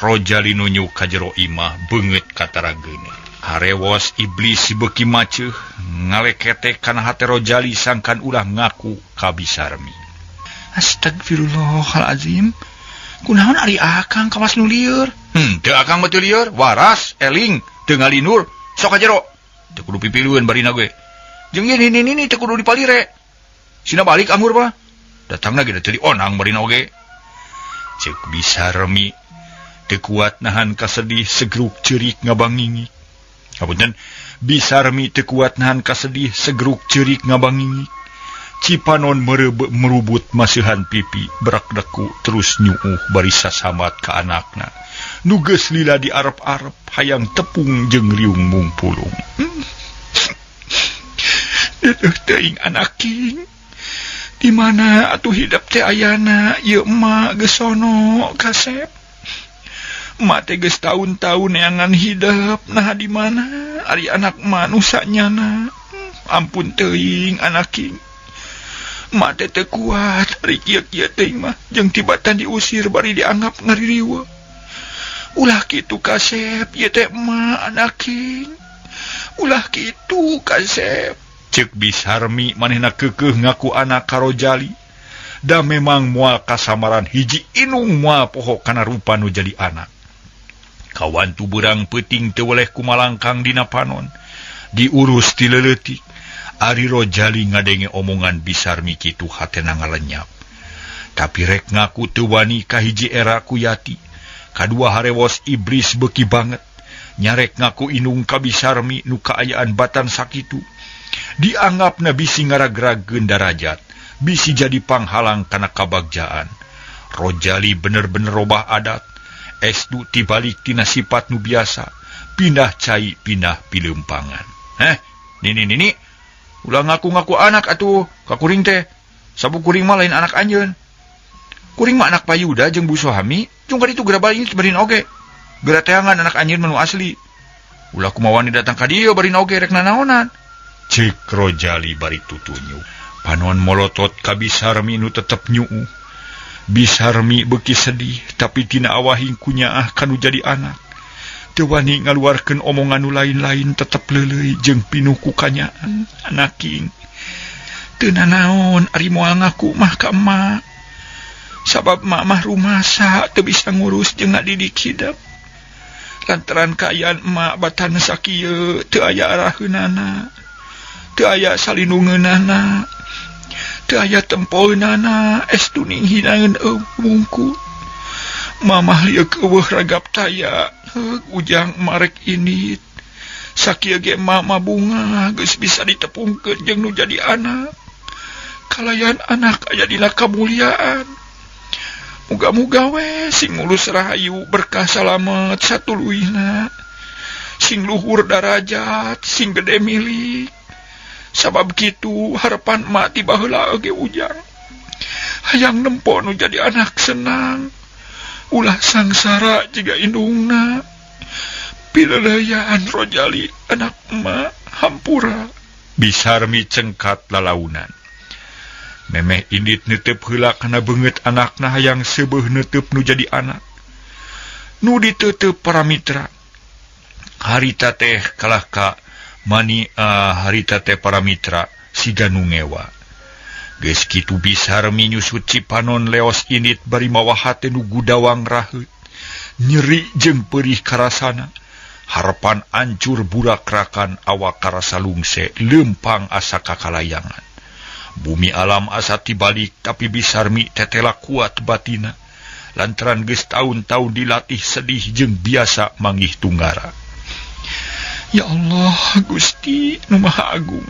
Rojali nunjuk ka jero imah beungeut katarageuna. Harewos iblis beuki maceuh ngaleketek kana hate Rojali sangkan ulah ngaku ka Bisarmi. Astagfirullahalazim. Kunaon ari akang kawas nu lieur? Teu akang mah teu lieur, waras, eling, teu ngalinur, sok ka jero. Teu kudu pipilueun barina ge. Jeung ieu nini-nini teu kudu dipalire. Sina balik anggur mah. Datangna ge teu dionang barina oge. Ceuk Bisarmi teu kuat nahan kasedih segruk ceurik ngabangingi. Hapunten, Bisarmi teu kuat nahan kasedih segruk ceurik ngabangingi. Cipanon merubut maseuhan pipi berak deku terus nyuuh bari sasamat ka anakna. Nu geus lila diarep-arep hayang tepung jeung riung mungpulung. Deudeuh teuing anaking. Di mana atuh hidep teh ayana ieu emak geus sono kasep. Emak teh geus taun-taun neangan hidep nah di mana ari anak manusa nyana. Ampun teuing anaking. Emak teh teu kuat ari kieu-kieu teuing mah jeung tibatan diusir bari dianggap ngaririweuh. Ulah kitu kasep ieu teh emak anaking. Ulah kitu kasep. Ceuk Bisarmi manehna keukeuh ngaku anak ka Rojali. Da memang moal kasamaran hiji inung moal poho kana rupa nu jadi anak. Kawantu beurang peuting teu weleh kumalangkang dina panon. Diurus ti leuleutik. Ari Rojali ngadenge omongan Bisarmi kitu hatena ngalenyap. Tapi rek ngaku teu wani ka hiji era ku Yati. Kadua harewos iblis beuki banget. Nyarek ngaku inung ka Bisarmi nu kaayaan batan sakitu. Dianggapna bisi ngaragragkeun darajat, bisi jadi panghalang kana kabagjaan. Rojali bener-bener robah adat. Estu tibalik tina sifat nu biasa, pindah cai pindah pileumpangan. Heh, nini nini, ulah ngaku-ngaku anak atuh, ka kuring teh. Sabu kuring mah lain anak anjeun. Kuring mah anak Payuda jeung Bu Sohami, jeung ka ditu geura balik barin oge. Geura teangan anak anjeun mah nu asli. Ulah kumawani datang ka dieu barin oge rek nanaonan. Ceuk Rojali bari tutunjuk. Panon molotot ka Bisarmi nu tetep nyuuh. Bisarmi beuki sedih tapi tina awahing kunyaah kanu jadi anak. Teu wani ngaluarkeun omongan nu lain-lain tetep leuleuy jeung pinuh ku kanyaan anaking. Teu nanaon ari moal ngaku mah ka emak. Sabab emak mah rumasa teu bisa ngurus jeung ngadidik hidep. Lantaran kaayaan emak batan sakieu teu aya araheunana. Teu aya salindungeunana. Teu aya tempoeunana estu ning hinaeun wungkul. Mamah lieuk eueuh ragap taya, heug ujang marek indit. Sakieu ge mama bunga geus bisa ditepungkeun jeung nu jadi anak. Kalayan anak aya dina kamuliaan. Muga-muga we sing mulus rahayu berkah salamet satuluyna. Sing luhur darajat, sing gede milik. Sabab kitu harapan emak ti baheula oge ujang. Hayang nempo nu jadi anak senang. Ulah sangsara jiga indungna. Pileleuyan Rojali anak emak hampura. Bisarmi cengkat lalaunan. Memeh indit netep heula kana beungeut anakna hayang seubeuh netep nu jadi anak. Nu ditetep para mitra. Harita teh kalah ka mani harita teh para mitra siga nu ngewa. Geus kitu Bisarmi nyusut Cipanon leos indit bari mawa hate nu gudawang raheut. Nyeri jeung perih karasana. Harapan ancur burakrakan awak karasa lungse lempang asa kakalayangan. Bumi alam asa tibalik tapi Bisarmi tetela kuat batina. Lantaran geus taun-taun dilatih sedih jeung biasa manggih tunggara. Ya Allah Gusti nu Maha Agung.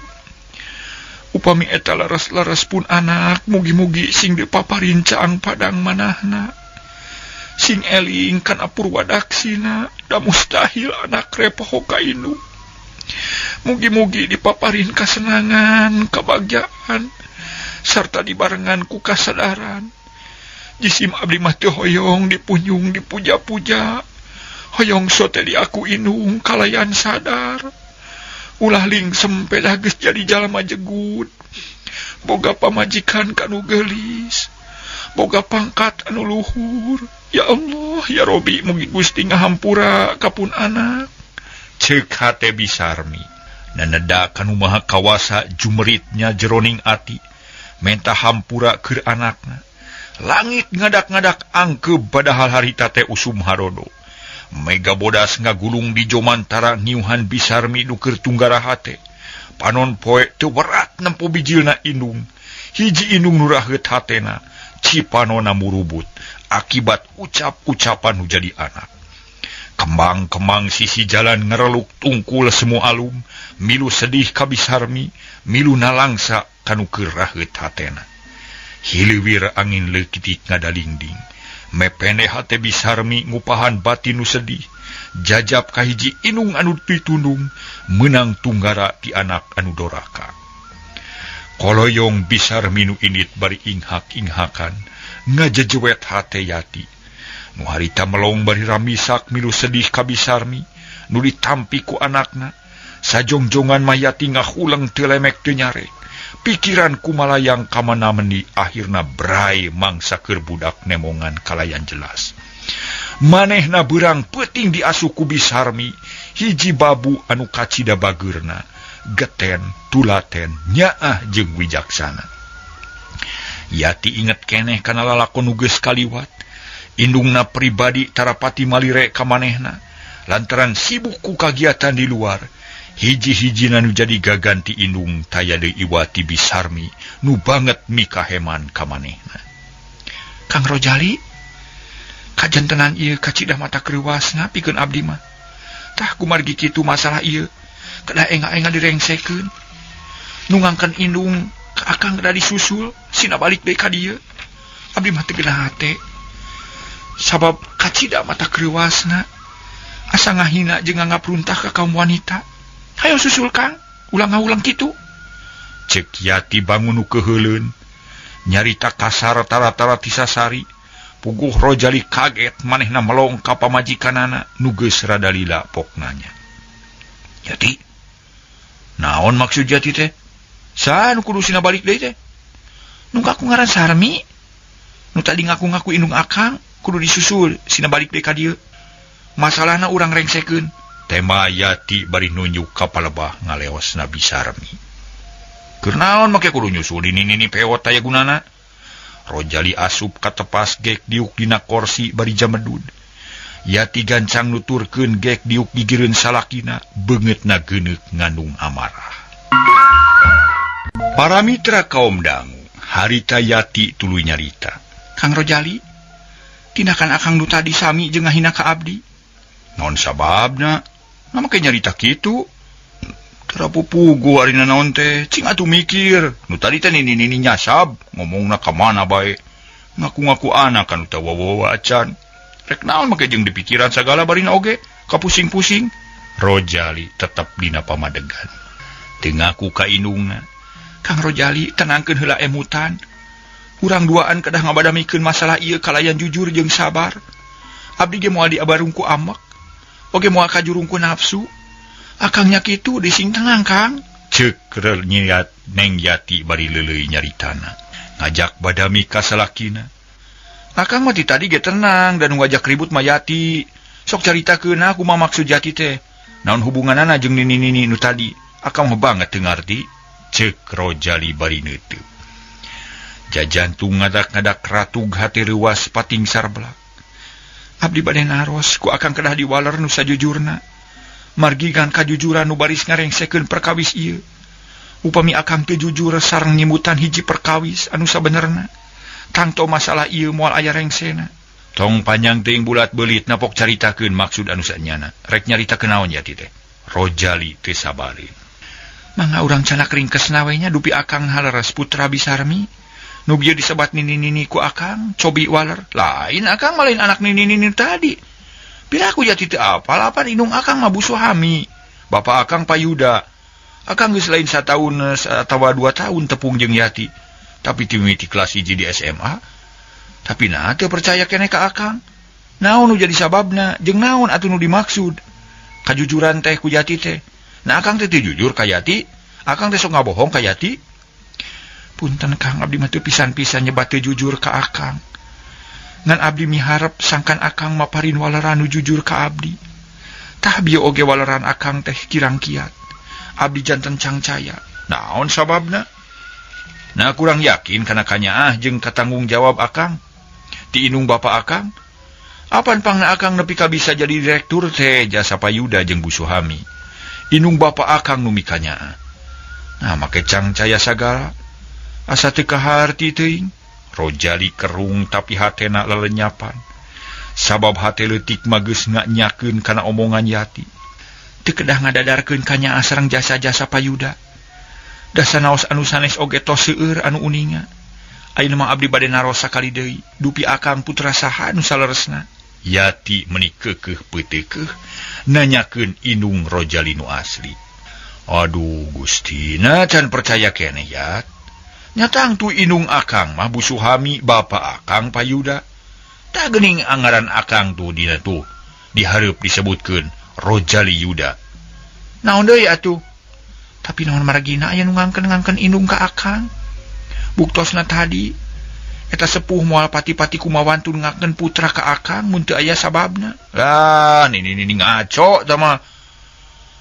Upami eta laras-laras pun anak mugi-mugi sing dipaparin caang padang manahna. Sing eling kana purwadaksina da mustahil anak repoho ka indung. Mugi-mugi dipaparin kasenangan, kabagjaan sarta dibarengan ku kasadaran. Jisim abdi mah teu hoyong dipunjung dipuja-puja. Hoyong sote diaku indung kalayan sadar. Ulah lingsem pedah geus jadi jalma jegut. Boga pamajikan kanu geulis. Boga pangkat anu luhur. Ya Allah, ya Robi, mugi Gusti ngahampura ka pun anak. Ceuk hate Bisarmi. Naneda kanu maha kawasa jumeritnya jeroning ati. Menta hampura keur anakna. Langit ngadak-ngadak angkeub padahal harita teh usum harodo. Mega bodas ngagulung di jomantara ngiuhan Bisarmi nu keur tunggara hate. Panon poe teu berat nempo bijilna indung. Hiji indung nu raheut hatena, cipanona murubut akibat ucap-ucapan nu jadi anak. Kembang-kembang sisi jalan ngereluk tungkul semua alum, milu sedih ka Bisarmi, milu nalangsa kanu keur raheut hatena. Hiliwir angin leutik ngadalingding. Mepene hate Bisarmi ngupahan batin nu sedih. Jajab ka hiji inung anu ditundung, meunang tunggara ti anak anu doraka. Koloyong Bisarmi nu indit bari inghak-inghakan, ngajejewet hate Yati. Nu harita melong bari ramisak milu sedih ka Bisarmi, nu ditampi ku anakna. Sajongjongan mah Yati ngahuleng teu lemek teu nyarek. Pikiran kumalayang kamana meuni akhirna brai mangsa keur budak nemongan kalayan jelas. Manehna beurang peuting diasuh ku Bisarmi, hiji babu anu kacida bageurna, geten, tulaten, nyaah jeung wijaksana. Yati inget keneh kana lalakon nu geus kaliwat. Indungna pribadi tarapati malire ka manehna lantaran sibuk ku kagiatan di luar. Hiji-hijina nu jadi gaganti indung taya deui iwati Bisarmi nu banget mikaheman ka manehna. Kang Rojali, kajantenan ieu kacida mata kreuwasna pikeun abdi mah. Tah kumargi kitu masalah ieu kedah enga-enga direngsekeun. Nu ngangkeun indung ka akang kedah disusul sina balik deui ka dieu. Abdi mah teu geunah hate. Sabab kacida mata kreuwasna asa ngahina jeung nganggap runtah ka kaum wanita. Hayo susul Kang, ulah ngaulang kitu. Ceuk Yati bangun nu keuheuleun. Nyarita kasar tara-tara tisasari. Puguh Rojali kaget manehna melong ka pamajikanana nu geus rada lila poknanya. Yati, naon maksud Yati teh? Saha nu kudu sina balik deui teh? Nu ngaku ngaran Sarmi? Nu tadi ngaku-ngaku indung akang kudu disusul sina balik deui ka dieu. Masalahna urang rengsekeun. Tema Yati bari nunjuk ka palebah ngaleosna Bisarmi. Keur naon make kudu nyusul di nini pewot aya gunana? Rojali asup ka tepas gek diuk dina korsi bari jamedud. Yati gancang nuturkeun gek diuk gigireun salakina, beungeutna geuneuk ngandung amarah. Para mitra kaum dangu, harita Yati tuluy nyarita. Kang Rojali, tindakan akang nu tadi sami jeung ngahina ka abdi. Naon sababna? Nah make nyarita kitu. Terapupugu ari naon teh, cing atuh mikir. Nu tadi teh nini-nini nyasab, ngomongna ka mana bae. Ngaku-ngaku anak kan teu wawa acan. Rek naon make jeung dipikiran sagala barina oge, kapusing-pusing. Rojali tetep dina pamadegan. Teu ngaku ka indungna. Kang Rojali tenangkeun heula emutan. Urang duaan kedah ngabadamikeun masalah ieu kalayan jujur jeung sabar. Abdi ge moal diabarung ku amek. Oge moal kajurung ku nafsu. Akangnya kitu dising tenang Kang. Ceuk nyiat Neng Yati bari leuleuy nyaritana. Ngajak badami ka salakina. Akang mah ti tadi ge tenang dan ngajak ribut mah Yati. Sok caritakeun kumaha maksud Yati teh. Naon hubunganana jeung nini-nini nu tadi? Akang mah banget teu ngarti. Ceuk Rojali bari neuteub. Jajantung ngadak-ngadak ratug hate reuwas pating sarblak. Abdi bade naros ku akang kedah diwaler nu sajujurna. Margi gan kajujuran nu baris ngarengsekeun perkawis ieu. Upami akang teu jujur sareng nyimutan hiji perkawis anu sabenerna, tangto masalah ieu moal aya rengsena. Tong panjang teuing bulat beulit napok caritakeun maksud anu sanyana. Rek nyaritakeun naon Yati teh? Rojali teu sabareun. Mangga urang canak ringkesna we nya dupi akang haleres putra Bisarmi. Nu bieu disebat nini-nini ku akang, cobi waler. Lain akang mah lain anak nini-nini tadi. Piraku Yati teu apal apan indung akang mah Busuhami. Bapak akang Payuda. Akang geus lain sataun atawa 2 tahun tepung jeung Yati. Tapi ti mimiti kelas 1 di SMA. Tapi nah teu percaya keneh ka akang. Naon nu jadi sababna jeung naon atuh nu dimaksud? Kajujuran teh ku Yati teh. Nah akang teh teu jujur ka Yati. Akang teh sok ngabohong ka Yati. Punten Kang, abdi mah teu pisan-pisan nyebat teu jujur ka akang. Ngan abdi miharep sangkan akang maparin waleran nu jujur ka abdi. Tah bieu oge waleran akang teh kirang kiat. Abdi janten cangcaya. Naon sababna? Nah kurang yakin kana kanyaah jeung katanggung jawab akang. Ti indung bapa akang. Apan pangna akang nepi ka bisa jadi direktur teh jasa Payuda jeung Busuhami. Indung bapa akang nu mikanyaah. Nah make cangcaya sagala. Asa teu kaharti teuing. Rojali kerung tapi hatena lelenyapan. Sabab hate leutik mah geus nganyakeun kana omongan Yati. Teu kedah ngadadarkeun kanyaah sareng jasa-jasa Payuda. Dasa naos anu sanes oge tos seueur anu uninga. Ayeuna mah abdi bade naros sakali deui, dupi akang putra saha nu saleresna. Yati meuni keukeuh peuteukeuh nanyakeun indung Rojali nu asli. Aduh Gustina can percaya keneh Yat. Nyatang tu indung akang mah Busuhami, bapa akang Payuda. Tah geuning anggaran akang tuh dina tuh dihareup disebutkeun Rojali Yuda. Naon deui atuh? Tapi naon margina aya nu ngangken-ngangken indung ka akang? Buktosna tadi eta sepuh moal pati-pati kumawantun ngangken putra ka akang mun teu aya sababna. Lah nini nini ngaco tah mah.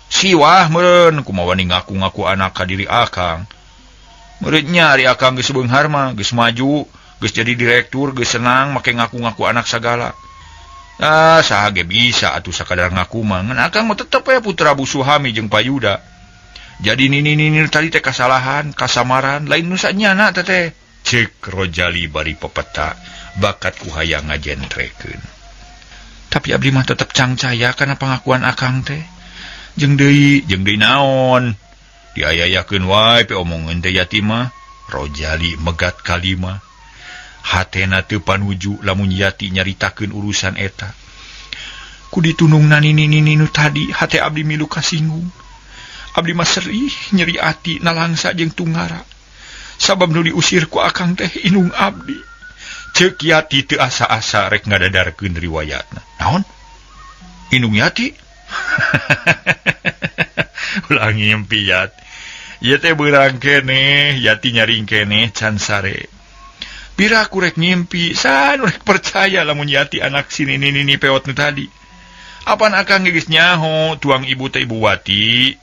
Siwah meureun kumawani ngaku-ngaku anak ka diri akang. Muridnya ari akang geus beunghar mah, geus maju, geus jadi direktur, geus senang make ngaku-ngaku anak sagala. Ah, saha ge bisa atuh sakadar ngaku mah. Ngan akang mah tetep we putra Busuhami jeung Payuda. Jadi nini-nini tadi teh kasalahan, kasamaran, lain nu sanyana teh teh. Ceuk Rojali bari pepeta, bakat ku hayang ngajentrekeun. Tapi abdi mah tetep cangcaya kana pangakuan akang teh. Jeung deui naon? Diayayakeun wae pe omongeun teh Yati mah. Rojali megat kalima. Hatena teu panuju lamun Yati nyaritakeun urusan eta. Ku ditunungna nini-nini nu tadi hate abdi milu kasinggung. Abdi mah serih nyeri ati nalangsa jeung tunggara. Sabab nu diusir ku akang teh indung abdi. Ceuk Yati teu asa-asa rek ngadadarkeun riwayatna. Naon? Indung Yati? Ulah ngimpi Yat. Ieu teh beurang keneh, Yati nyaring keneh can sare. Pira ku rek ngimpi, san rek percaya lamun Yati anak si nini-nini peot nu tadi. Apan akang geus nyaho tuang ibu teh Ibu Wati.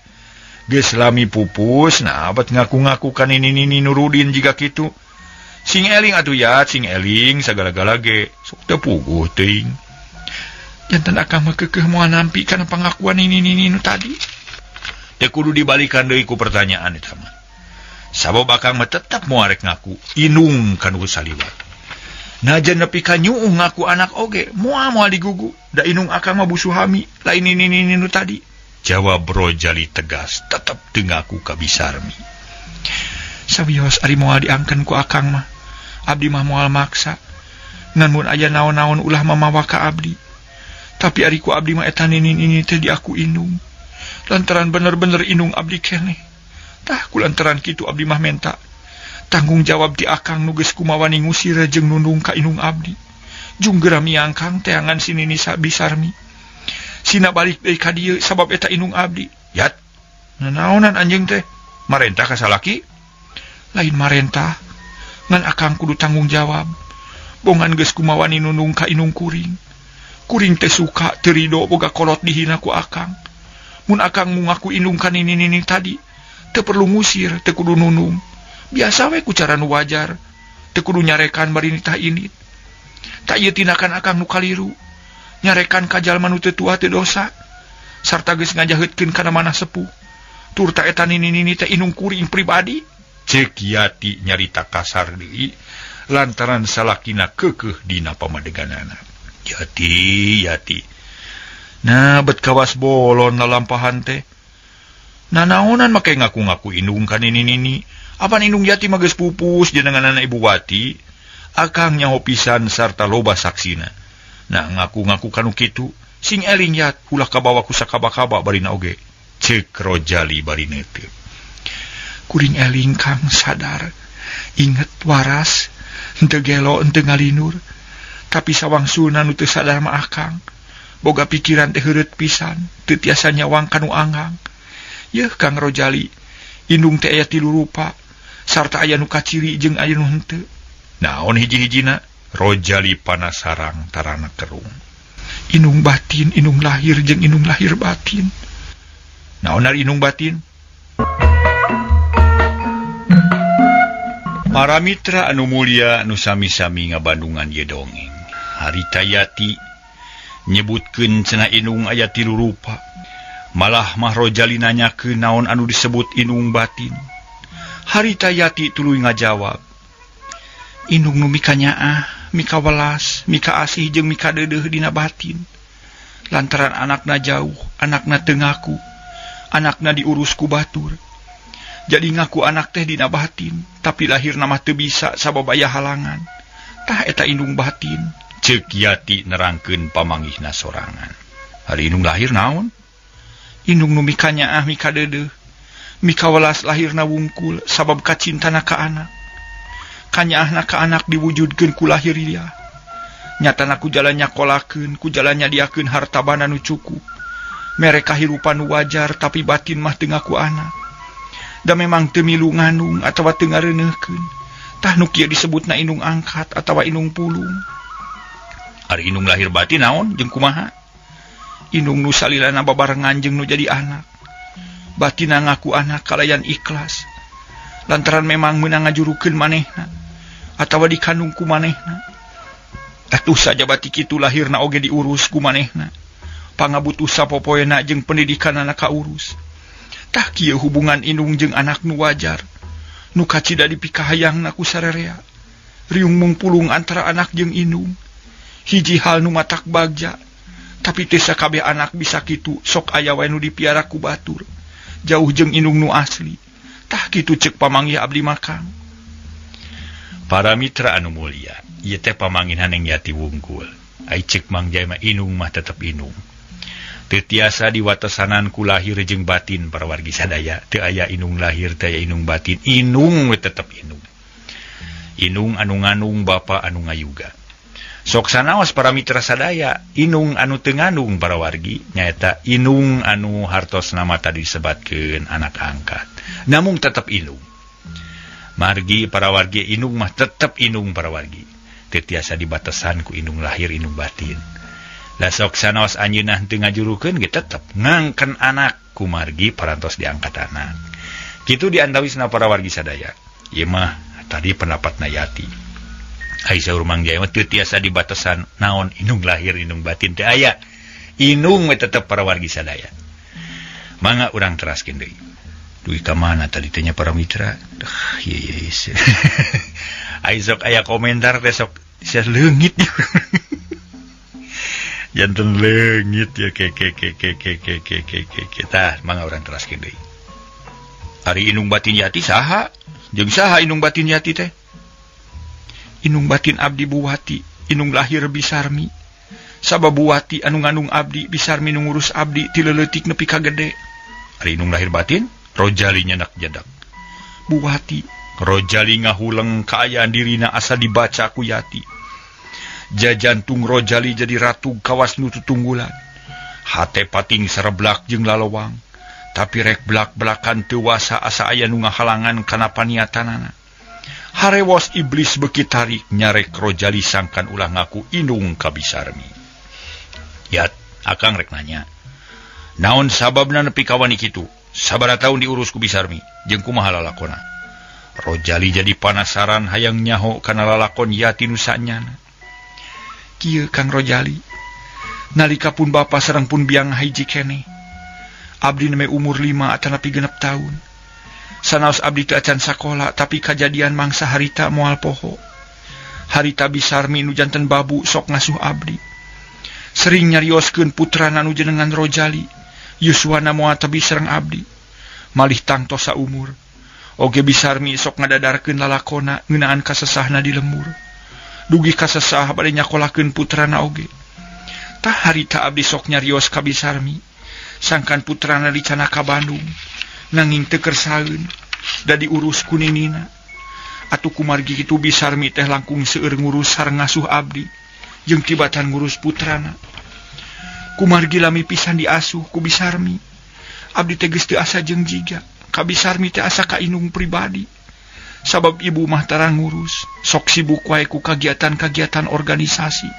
Geus lami pupus, nah abet ngaku-ngaku ka nini-nini Nurudin jiga kitu. Sing eling atuh Yat, sing eling sagala-gala ge. Sok teu puguh teuing. Jantan akang mah keukeuh moal nampi kana pangakuan nini-nini nu tadi. Teu kudu dibalikan deui ku pertanyaan eta mah. Sabab akang mah tetep moal rek ngaku indung ka nu saliwat. Najan nepi ka nyuuh ngaku anak oge, moal moal digugu. Da indung akang mah Busuhami, lain nini-nini nu tadi. Jawab Rojali tegas, tetep teu ngaku ka Bisarmi. Sawios ari moal diangken ku akang mah. Abdi mah moal maksa. Ngan mun aya naon-naon ulah mamawa ka abdi. Tapi ari ku abdi mah eta nini-nini teh diaku indung. Lantaran bener-bener indung abdi keneh. Tah ku lantaran kitu abdi mah menta tanggung jawab ti akang nu geus kumawani ngusir jeung nundung ka indung abdi. Jung geura miangkang teangan si nini Bisarmi. Sina balik deui ka dieu sabab eta indung abdi. Yat, nanaonan anjeun teh? Marentah ka salaki? Lain marentah. Ngan akang kudu tanggung jawab. Bongan geus kumawani nunung ka inung kuring. Kuring teh suka teu rido boga kolot dihina ku akang. Mun akang mu ngaku indung ka nini-nini tadi, teu perlu ngusir, teu kudu nunung. Biasa we ku cara nu wajar, teu kudu nyarekan bari nitah indit. Tak ieu tindakan akang nu kaliru. Nyarekan ka jalma nu teu tua teu dosa. Sarta geus ngajaheutkeun kana manah sepuh. Tur ta eta nini-nini teh indung kuring pribadi. Cek Yati nyarita kasar deui lantaran salakina keukeuh dina pamadeganana. Yati, Yati. Nah, bet kawas bolon lalampahan teh. Nanaonan make ngaku-ngaku indung ka nini-nini. Apan indung Yati mah geus pupus jenenganana Ibu Wati. Akang nyaho pisan sarta loba saksina. Nah, ngaku-ngaku kanu kitu, sing eling Yat, ulah kabawa ku sakaba-kaba barina oge. Cek Rojali bari neuteut. Kuring eling Kang sadar, inget waras, henteu gelo henteu ngalinur. Tapi sawangsulna nu teu sadar mah akang. Boga pikiran teh heureut pisan, teu tiasa nyawang kanu anggang. Yeuh Kang Rojali, indung teh aya tilu rupa, sarta aya nu kaciri jeung aya nu henteu. Naon hiji-hijina? Rojali panasarang tarana kerung. Indung batin, indung lahir jeung indung lahir batin. Naon ari indung batin? Para mitra anu mulia nu sami-sami ngabandungan ye dongeng. Harita Yati nyebutkeun cenah indung aya tilu rupa. Malah mah Rojali nanyakeun naon anu disebut indung batin. Harita Yati tuluy ngajawab. Indung nu mika nyaah, mika welas, mika asih jeung mika deudeuh dina batin. Lantaran anakna jauh, anakna teu ngaku, anakna diurus ku batur. Jadi ngaku anak teh dina batin, tapi lahirna mah teu bisa sabab aya halangan. Tah eta indung batin. Ceuk Yati nerangkeun pamanggihna sorangan. Hari indung lahir naon? Indung nu mika nyaah mika deudeuh, mika welas lahirna wungkul sabab kacintana ka anak. Kanyaahna ka anak diwujudkeun ku lahir dia. Nyatana ku jalan nyakolakeun, ku jalan nyadiakeun harta banda nu cukup. Mere kahirupan nu wajar tapi batin mah teu ngaku anak. Da memang teu milu ngandung atawa teu ngareuneuhkeun. Tah nu kieu disebutna indung angkat atawa indung pulung. Ari indung lahir batin naon jeung kumaha? Indung nu salilana babarengan jeung nu jadi anak. Batina ngaku anak kalayan ikhlas. Lantaran memang meunang ngajurukeun manehna atawa dikandung ku manehna. Atuh sajabati kitu lahirna oge diurus ku manehna. Pangabutuh sapopoena jeung pendidikanana kaurus. Tah kieu hubungan indung jeung anak nu wajar. Nu kacida dipikahayangna ku sarerea. Riung mungpulung antara anak jeung indung. Hiji hal nu matak bagja. Tapi teu sakabeh anak bisa kitu, sok aya wae nu dipiara ku batur. Jauh jeung indung nu asli. Tah kitu ceuk pamanggih abdi mah Kang. Para mitra anu mulia, ieu teh pamangihan yang Yati wungkul. Ai ceuk Mang Jai mah indung mah tetep indung. Teu tiasa diwatesanan ku lahir jeung batin para wargi sadaya. Teu aya indung lahir, teu aya indung batin. Indung we tetep indung. Indung anu ngandung, bapa anu ngayuga. Sok sanaos para mitra sadaya, indung anu teu ngandung para wargi nyaeta indung anu hartos nama tadi disebatkeun anak angkat. Namung tetep indung. Margi para wargi indung mah tetep indung para wargi. Teu tiasa dibatasan ku indung lahir indung batin. Da sok sanaos anjeunna teu ngajurukeun ge tetep ngangken anak kumargi parantos diangkat anak. Kitu diantawisna para wargi sadaya. Ieu mah tadi pendapatna Yati. Ai saur Mang Jaya mah teu tiasa dibatasan naon indung lahir indung batin teu aya. Indung we tetep para wargi sadaya. Mangga urang teraskeun deui. Duit ka mana tadi teh nya para mitra? Duh, ieu ieu ieu. Ai sok aya komentar teh sok sia leungit. Janten leungit ya ke ke ke ke ke ke ke ke ke ke. Tah, mangga urang teraskeun deui. Ari indung batin Yati saha? Jeung saha indung batin Yati teh? Indung batin abdi Buwati, indung lahir Bisarmi. Sabab Buwati anu ngandung abdi, Bisarmi nu ngurus abdi ti leutik nepi ka gede. Ari indung lahir batin? Rojali nyanak jadak. Buwati. Rojali ngahuleng kaayaan dirina asa dibaca ku Yati. Jajantung Rojali jadi ratu kawas nu tutunggulan. Hate pating sereblak jeung lalowang. Tapi rek blak-blakan teu wasa asa aya nu ngahalangan kana paniatanana. Harewos iblis beuki tarik nyarek Rojali sangkan ulah ngaku indung ka Bisarmi. Yat, akang rek nanya. Naon sababna nepi ka wani kitu? Sabaraha taun diurus ku Bisarmi jeung kumaha lalakona? Rojali jadi panasaran hayang nyaho kana lalakon Yati nu sanyana. Kieu Kang Rojali, nalika pun bapa sareng pun biang hiji keneh. Abdi nembe umur 5 atanapi 6 tahun. Sanaos abdi teu acan sakola tapi kajadian mangsa harita moal poho. Harita Bisarmi nu janten babu sok ngasuh abdi. Sering nyarioskeun putrana nu jenengan Rojali, yuswana moal tebi sareng abdi. Malih tangtos saumur. Oge Bisarmi sok ngadadarkeun lalakona ngeunaan kasesahna di lembur. Dugi kasesah bade nyakolakeun putrana oge. Tah harita abdi sok nyarios ka Bisarmi, sangkan putrana dicana ka Bandung. Nanging teu kersaeun da diurus ku ninina. Atuh kumargi kitu Bisarmi teh langkung seueur ngurus sareng ngasuh abdi jeung tibatan ngurus putrana. Kumargi lami pisan diasuh ku Bisarmi. Abdi teh geus teu asa jeung jiga, ka Bisarmi teh asa ka indung pribadi. Sabab ibu mah tara ngurus, sok sibuk wae ku kagiatan-kagiatan organisasi.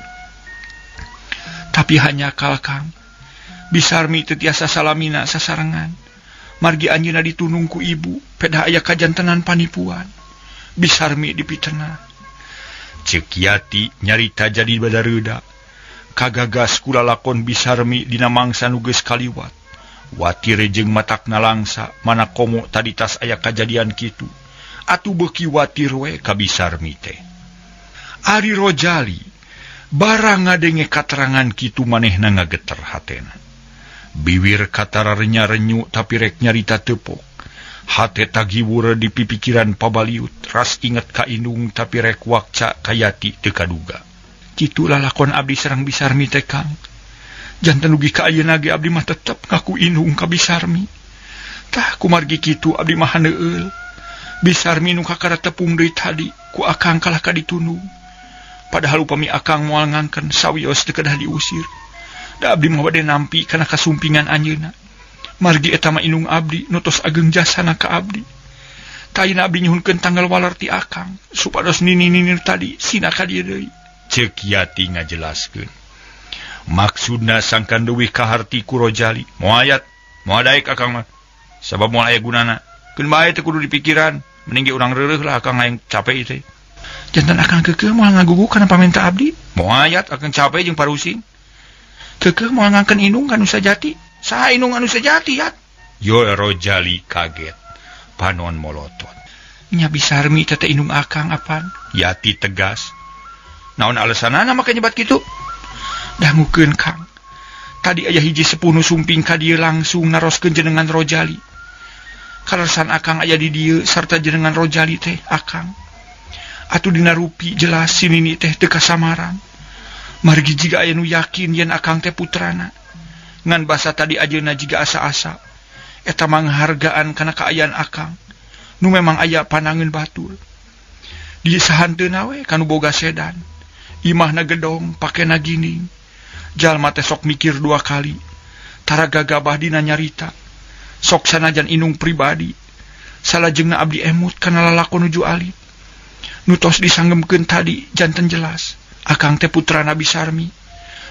Tapi hanya kalkang Bisarmi teu tiasa salamina sasarengan. Margi anjeunna ditunung ku ibu, pedah aya kajantenan panipuan. Bisarmi dipitenah. Ceuk Yati nyarita jadi badareuda. Kagagas ku lalakon Bisarmi dina mangsa nu geus kaliwat. Watir jeung matakna langsa, mana komo tadi tas aya kajadian kitu. Atuh beuki watir we ka Bisarmi teh. Ari Rojali barang ngadenge katerangan kitu manehna ngageter hatena. Biwir katara renya-renyu tapi rek nyarita tepok. Hate tagiwur di pipikiran pabaliut, ras inget ka indung tapi rek wakca kayati teu kaduga. Kitu lalakon abdi sareng Bisarmi teh Kang. Janten dugi ka ayeuna ge abdi mah tetep ngaku indung ka Bisarmi. Tah kumargi kitu abdi mah haneueul. Bisarmi nu kakara tepung deui tadi ku akang kalah ka ditunung. Padahal upami akang moal ngangken sawios teu kedah diusir. Da abdi mah bade nampi kana kasumpingan anjeunna. Margi eta mah indung abdi nu tos ageng jasana ka abdi. Tayina abdi nyuhunkeun tanggal waler ti akang supados nini-nini tadi sina ka dieu deui. Ceuk Yati ngajelaskeun. Maksudna sangkan leuwih kaharti ku Rojali. Moal ayat, moal daek akang mah. Sabab moal aya gunana. Keun bae teu kudu dipikiran, mending ge urang reureuh lah akang hayang capek teh. Janten akang keukeuh moal ngagugu kana pamenta abdi. Moal ayat akang capek jeung parusing. Keukeuh moal ngangkeun indung ka nu sajati. Saha indung anu sejati yat? Yo Rojali kaget. Panon molotot. Nya Bisarmi teh teh indung akang apan? Yati tegas. Naon alasanana make nyebat kitu? Dangukeun Kang. Tadi aya hiji sepuh nu sumping ka dieu langsung naroskeun jenengan Rojali. Kaleresan akang aya di dieu sarta jenengan Rojali teh akang. Atuh dina rupi jelas si nini teh teu kasamaran. Margi jiga aya nu yakin yen akang teh putrana. Ngan basa tadi ajeuna jiga asa-asa. Eta manghargaan kana kaayaan akang. Nu memang aya panangeun batur. Di sahanteuna we kanu boga sedan. Imahna gedong pakena gining. Jalma teh sok mikir dua kali. Tara gagabah dina nyarita. Sok sanajan indung pribadi. Salajengna abdi emut kana lalakon nuju alit. Nu tos disanggemkeun tadi janten jelas. Akang teh putrana Bisarmi.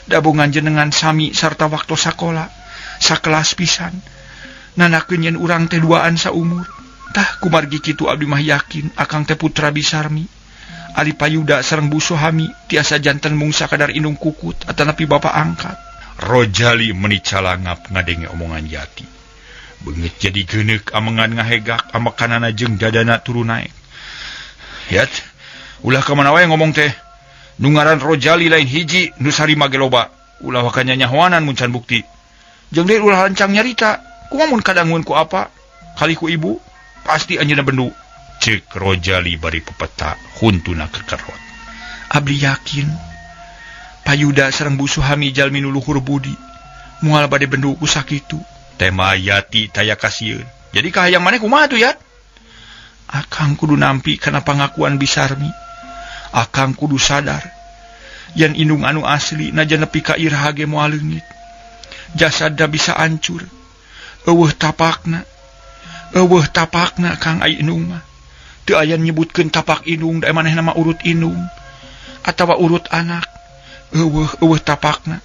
Dabongan jenengan sami sarta waktu sakola, sakelas pisan. Nanakeun yen urang teh duaan saumur. Tah kumargi kitu abdi mah yakin akang teh putra Bisarmi. Ari Payuda sareng Bu Suhami tiasa janten mung sakadar indung kukut atanapi bapa angkat. Rojali meni calangap ngadenge omongan Yati. Beungeut jadi geuneuk amengan ngahegak amekanana jeung dadana turun naek. Yat, ulah ka mana wae ngomong teh. Nu ngaran Rojali lain hiji nu sarima ge loba. Ulah waka nyanyahoanan mun can bukti. Jeung deui ulah lancang nyarita. Kumaha mun kadangueun ku apa? Kali ku ibu pasti anjeunna bendu. Ceuk Rojali bari pepeta huntuna kekerot. Abdi yakin Payuda sareng Bu Suhami jalmi nu luhur budi. Moal bade bendu ku sakitu. Tema Yati taya kasieun. Jadi kahayang maneh kumaha tuh Yat? Akang kudu nampi kana pangakuan Bisarmi. Akang kudu sadar yen indung anu asli najan nepi ka iraha ge moal leungit. Jasadna bisa hancur. Eueuh tapakna. Eueuh tapakna Kang ai indung mah. Teu aya nyebutkeun tapak indung da manehna mah urut indung atawa urut anak. Eueuh eueuh tapakna.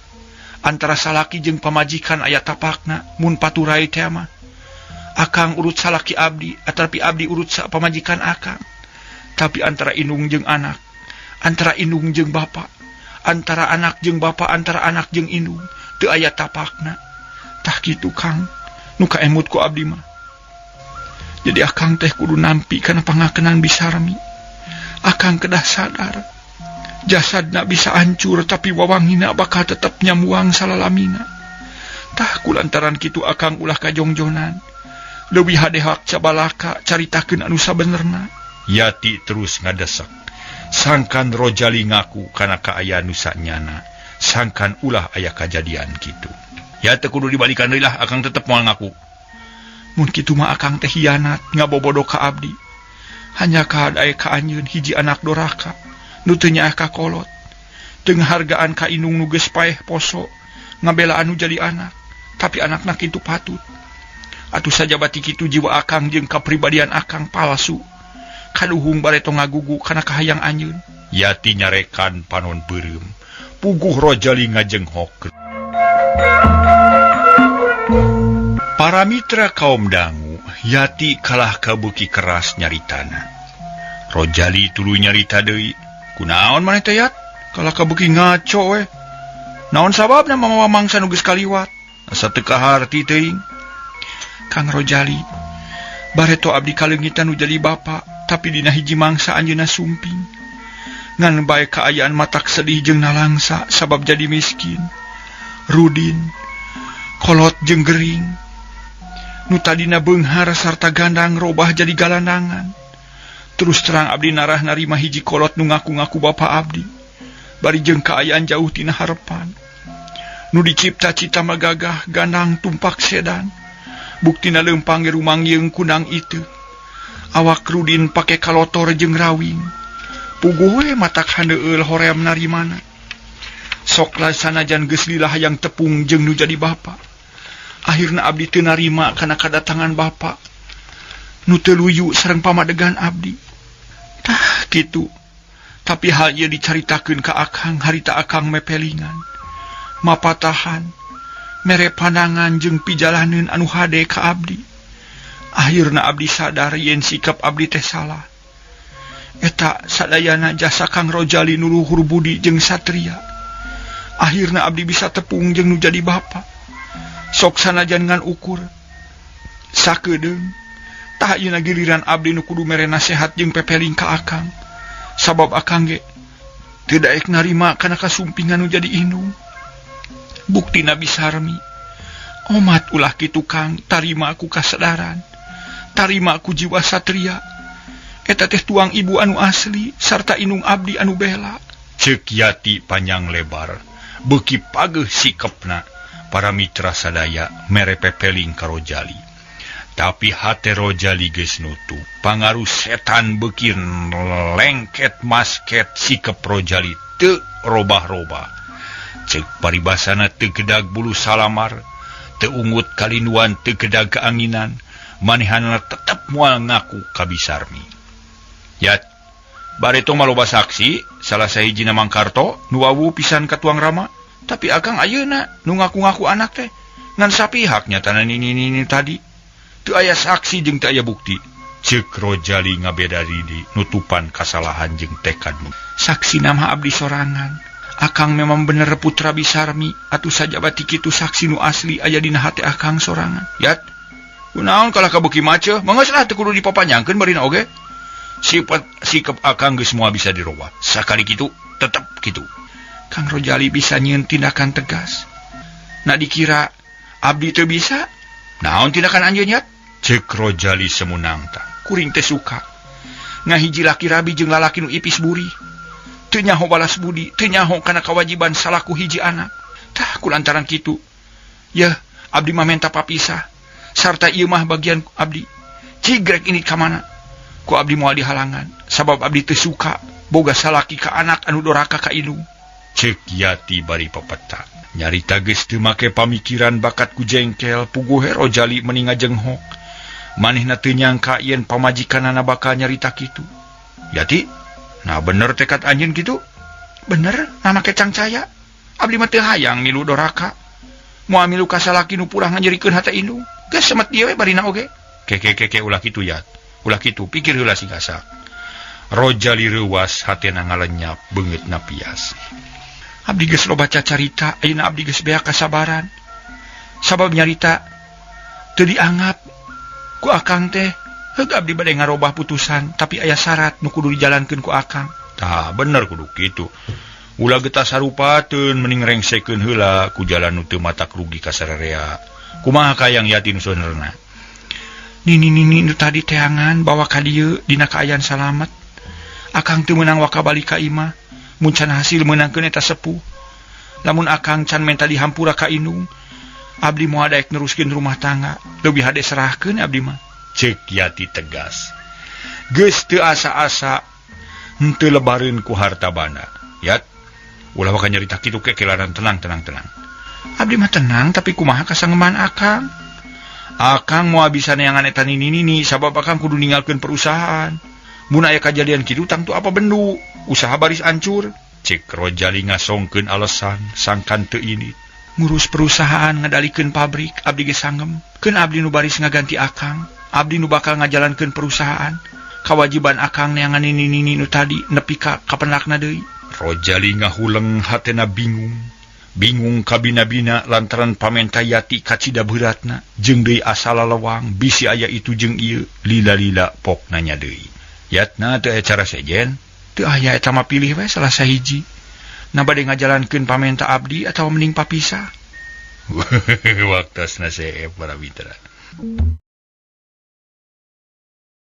Antara salaki jeung pamajikan aya tapakna mun paturai teh mah. Akang urut salaki abdi atapi abdi urut pamajikan akang. Tapi antara indung jeung anak, antara indung jeung bapa, antara anak jeung bapa, antara anak jeung indung teu aya tapakna. Tah kitu Kang, nu kaemut ku abdi mah. Jadi akang teh kudu nampi kana pangakenan Bisarmi. Akang kedah sadar jasadna bisa hancur tapi wawangina bakal tetep nyamuang salalamina. Tah kulantaran kitu akang ulah kajongjonan. Leuwih hadehak cabalaka caritakeun anu sabenerna. Yati terus ngadesek. Sangkan Rojali ngaku kana kaayaan nu sanyana, sangkan ulah aya kajadian kitu. Ya teu kudu dibalikan deui lah, akang tetep moal ngaku. Mun kitu mah akang teh hianat ngabobodo ka abdi. Hanya kahadae ka anjeun hiji anak doraka nu teu nyaah ka kolot. Teu ngahargaan ka indung nu geus paeh poso ngabela anu jadi anak, tapi anakna kitu patut. Atuh sajabati kitu jiwa akang jeung kapribadian akang palsu. Kaduhung bareto ngagugu kana kahayang anjeun. Yati nyarekan panon beureum. Puguh Rojali ngajenghok. Para mitra kaum dangu, Yati kalah kabeuki keras nyaritana. Rojali tuluy nyarita deui. Kunaon maneh teh Yat? Kalah kabeuki ngaco we. Naon sababna mamawa mangsa nu geus kaliwat? Asa teu kaharti teuing. Kang Rojali, bareto abdi kaleungitan nu jadi bapa, tapi dina hiji mangsa anjeunna sumping. Ngan bae kaayaan matak sedih jeung nalangsa sabab jadi miskin. Rudin, kolot jeung gering. Nu tadina beunghar sarta gandang robah jadi galandangan. Terus terang abdi narah narima hiji kolot nu ngaku-ngaku bapa abdi. Bari jeung kaayaan jauh tina harepan. Nu dicipta-cita mah gagah gandang tumpak sedan. Buktina leumpang ge rumangyeung kunang itu. Awak Rudin pake kalotor jeung rawing. Puguh we matak handeueul hoream narimana. Sok sanajan geus lila hayang tepung jeung nu jadi bapa. Akhirna abdi teu narima kana kadatangan bapa. Nu teu luyu sareng pamadegan abdi. Tah kitu. Tapi hal ieu dicaritakeun ka akang harita akang mepelingan. Mapatahan, mere pandangan jeung pijalaneun anu hade ka abdi. Akhirna abdi sadar yen sikap abdi teh salah. Eta sadayana jasa Kang Rojali nu luhur budi jeung satria. Akhirna abdi bisa tepung jeung nu jadi bapa. Sok sanajan ngan ukur sakedeung. Tah ayeuna giliran abdi nu kudu mere nasehat jeung pepeling ka akang. Sabab akang ge teu daek narima kana kasumpingan nu jadi indung. Buktina Bisarmi. Omat ulah kitu Kang, tarima ku kasadaran. Tarima ku jiwa satria. Eta teh tuang ibu anu asli sarta indung abdi anu bela. Ceuk Yati panjang lebar, beuki pageuh sikepna. Para mitra sadaya mere pepeling ka Rojali. Tapi hate Rojali geus nutup. Pangaruh setan beuki lengket masket sikep Rojali teu robah-robah. Ceuk paribasana teu gedag bulu salamar, teu ungut kalinduan, teu gedag keanginan, manehanna tetep moal ngaku ka Bisarmi. Yat, bareto mah loba saksi, salah sahijina Mang Karto nu wawu pisan ka tuang Rama. Tapi akang ayeuna nu ngaku-ngaku anak teh ngan sapihak nyatana nini-nini tadi. Teu aya saksi jeung teu aya bukti. Ceuk Rojali ngabeda diri nutupan kasalahan jeung tekad. Saksi nama abdi sorangan. Akang memang bener putra Bisarmi atuh sajabati kitu saksi nu asli aya dina hate akang sorangan. Yat, kunaon kalah kabeuki maceuh, mangga lah teu kudu dipapanjangkeun barina oge. Sifat sikap akang geus moal bisa dirobah. Sakali kitu tetep kitu. Kang Rojali bisa nyieun tindakan tegas. Nak dikira abdi teu bisa? Naon tindakan anjeun yat? Ceuk Rojali semunang tah. Kuring teh suka ngahiji laki rabi jeung lalaki nu ipis buri. Teu nyaho balas budi, teu nyaho kana kewajiban salaku hiji anak. Tah kulantaran kitu. Yeuh, abdi mah menta papisah. Sarta ieu mah bagian abdi. Cigrek ini ka mana? Ku abdi moal dihalangan, sabab abdi teu suka boga salaki ka anak anu doraka ka indung. Ceuk Yati bari pepeta. Nyarita geus teu make pamikiran bakat ku jengkel, puguh Rojali meni ngajenghok. Manehna teu nyangka yen pamajikanana bakal nyarita kitu. Yati, nah bener tekad anjeun kitu? Bener, nah make cangcaya. Abdi mah teu hayang milu doraka. Moal milu ka salaki nu purah nganyerikeun hate indung. Geus semet dieu we barina oge. Keke keke ulah kitu Yat. Ulah kitu pikir heula sing asak. Rojali reuwas hatena ngalenyap beungeutna pias. Abdi geus loba cacarita, ayeuna abdi geus beak kasabaran. Sabab nyarita teu dianggap ku akang teh. Heug abdi bade ngarobah putusan, tapi aya syarat nu kudu dijalankeun ku akang. Tah bener kudu kitu. Ulah getah sarupateun mending rengsekeun heula ku jalan nu teu matak rugi ka sararea. Kumaha kayang Yati nu sabenerna? Nini-nini nu tadi teangan bawa ka dieu dina kaayaan salamet. Akang teu meunang waka balik ka imah. Mun can hasil meunangkeun eta sepuh. Lamun akang can menta dihampura ka indung, abdi moal daek neruskeun rumah tangga. Leuwih hade serahkeun abdi mah. Ceuk Yati tegas. Geus teu asa-asa henteu lebareun ku harta banda. Yat, ulah waka nyarita kitu kekelaran tenang tenang tenang. Abdi mah tenang tapi kumaha kasangeman akang? Akang moal bisa neangan eta nini-nini sabab akang kudu ninggalkeun perusahaan. Mun aya kajadian kitu tangtu apa bendu, usaha baris ancur. Cek Rojali ngasongkeun alasan sangkan teu ini. Ngurus perusahaan ngadalikeun pabrik abdi ge sangem. Keun abdi nu baris ngaganti akang, abdi nu bakal ngajalankeun perusahaan. Kawajiban akang neangan nini-nini nu tadi nepi ka kapenakna deui. Rojali ngahuleng hatena bingung. Bingung kabina-bina lantaran pamenta Yati kacida beuratna jeung deui asa lalewang bisi aya itu jeung ieu lila-lila pok nanya deui. Yatna teu aya cara sejen, teu aya eta mah pilih we salah sahiji. Na bade ngajalankeun pamenta abdi atawa mending papisah. Waktosna seep para mitra.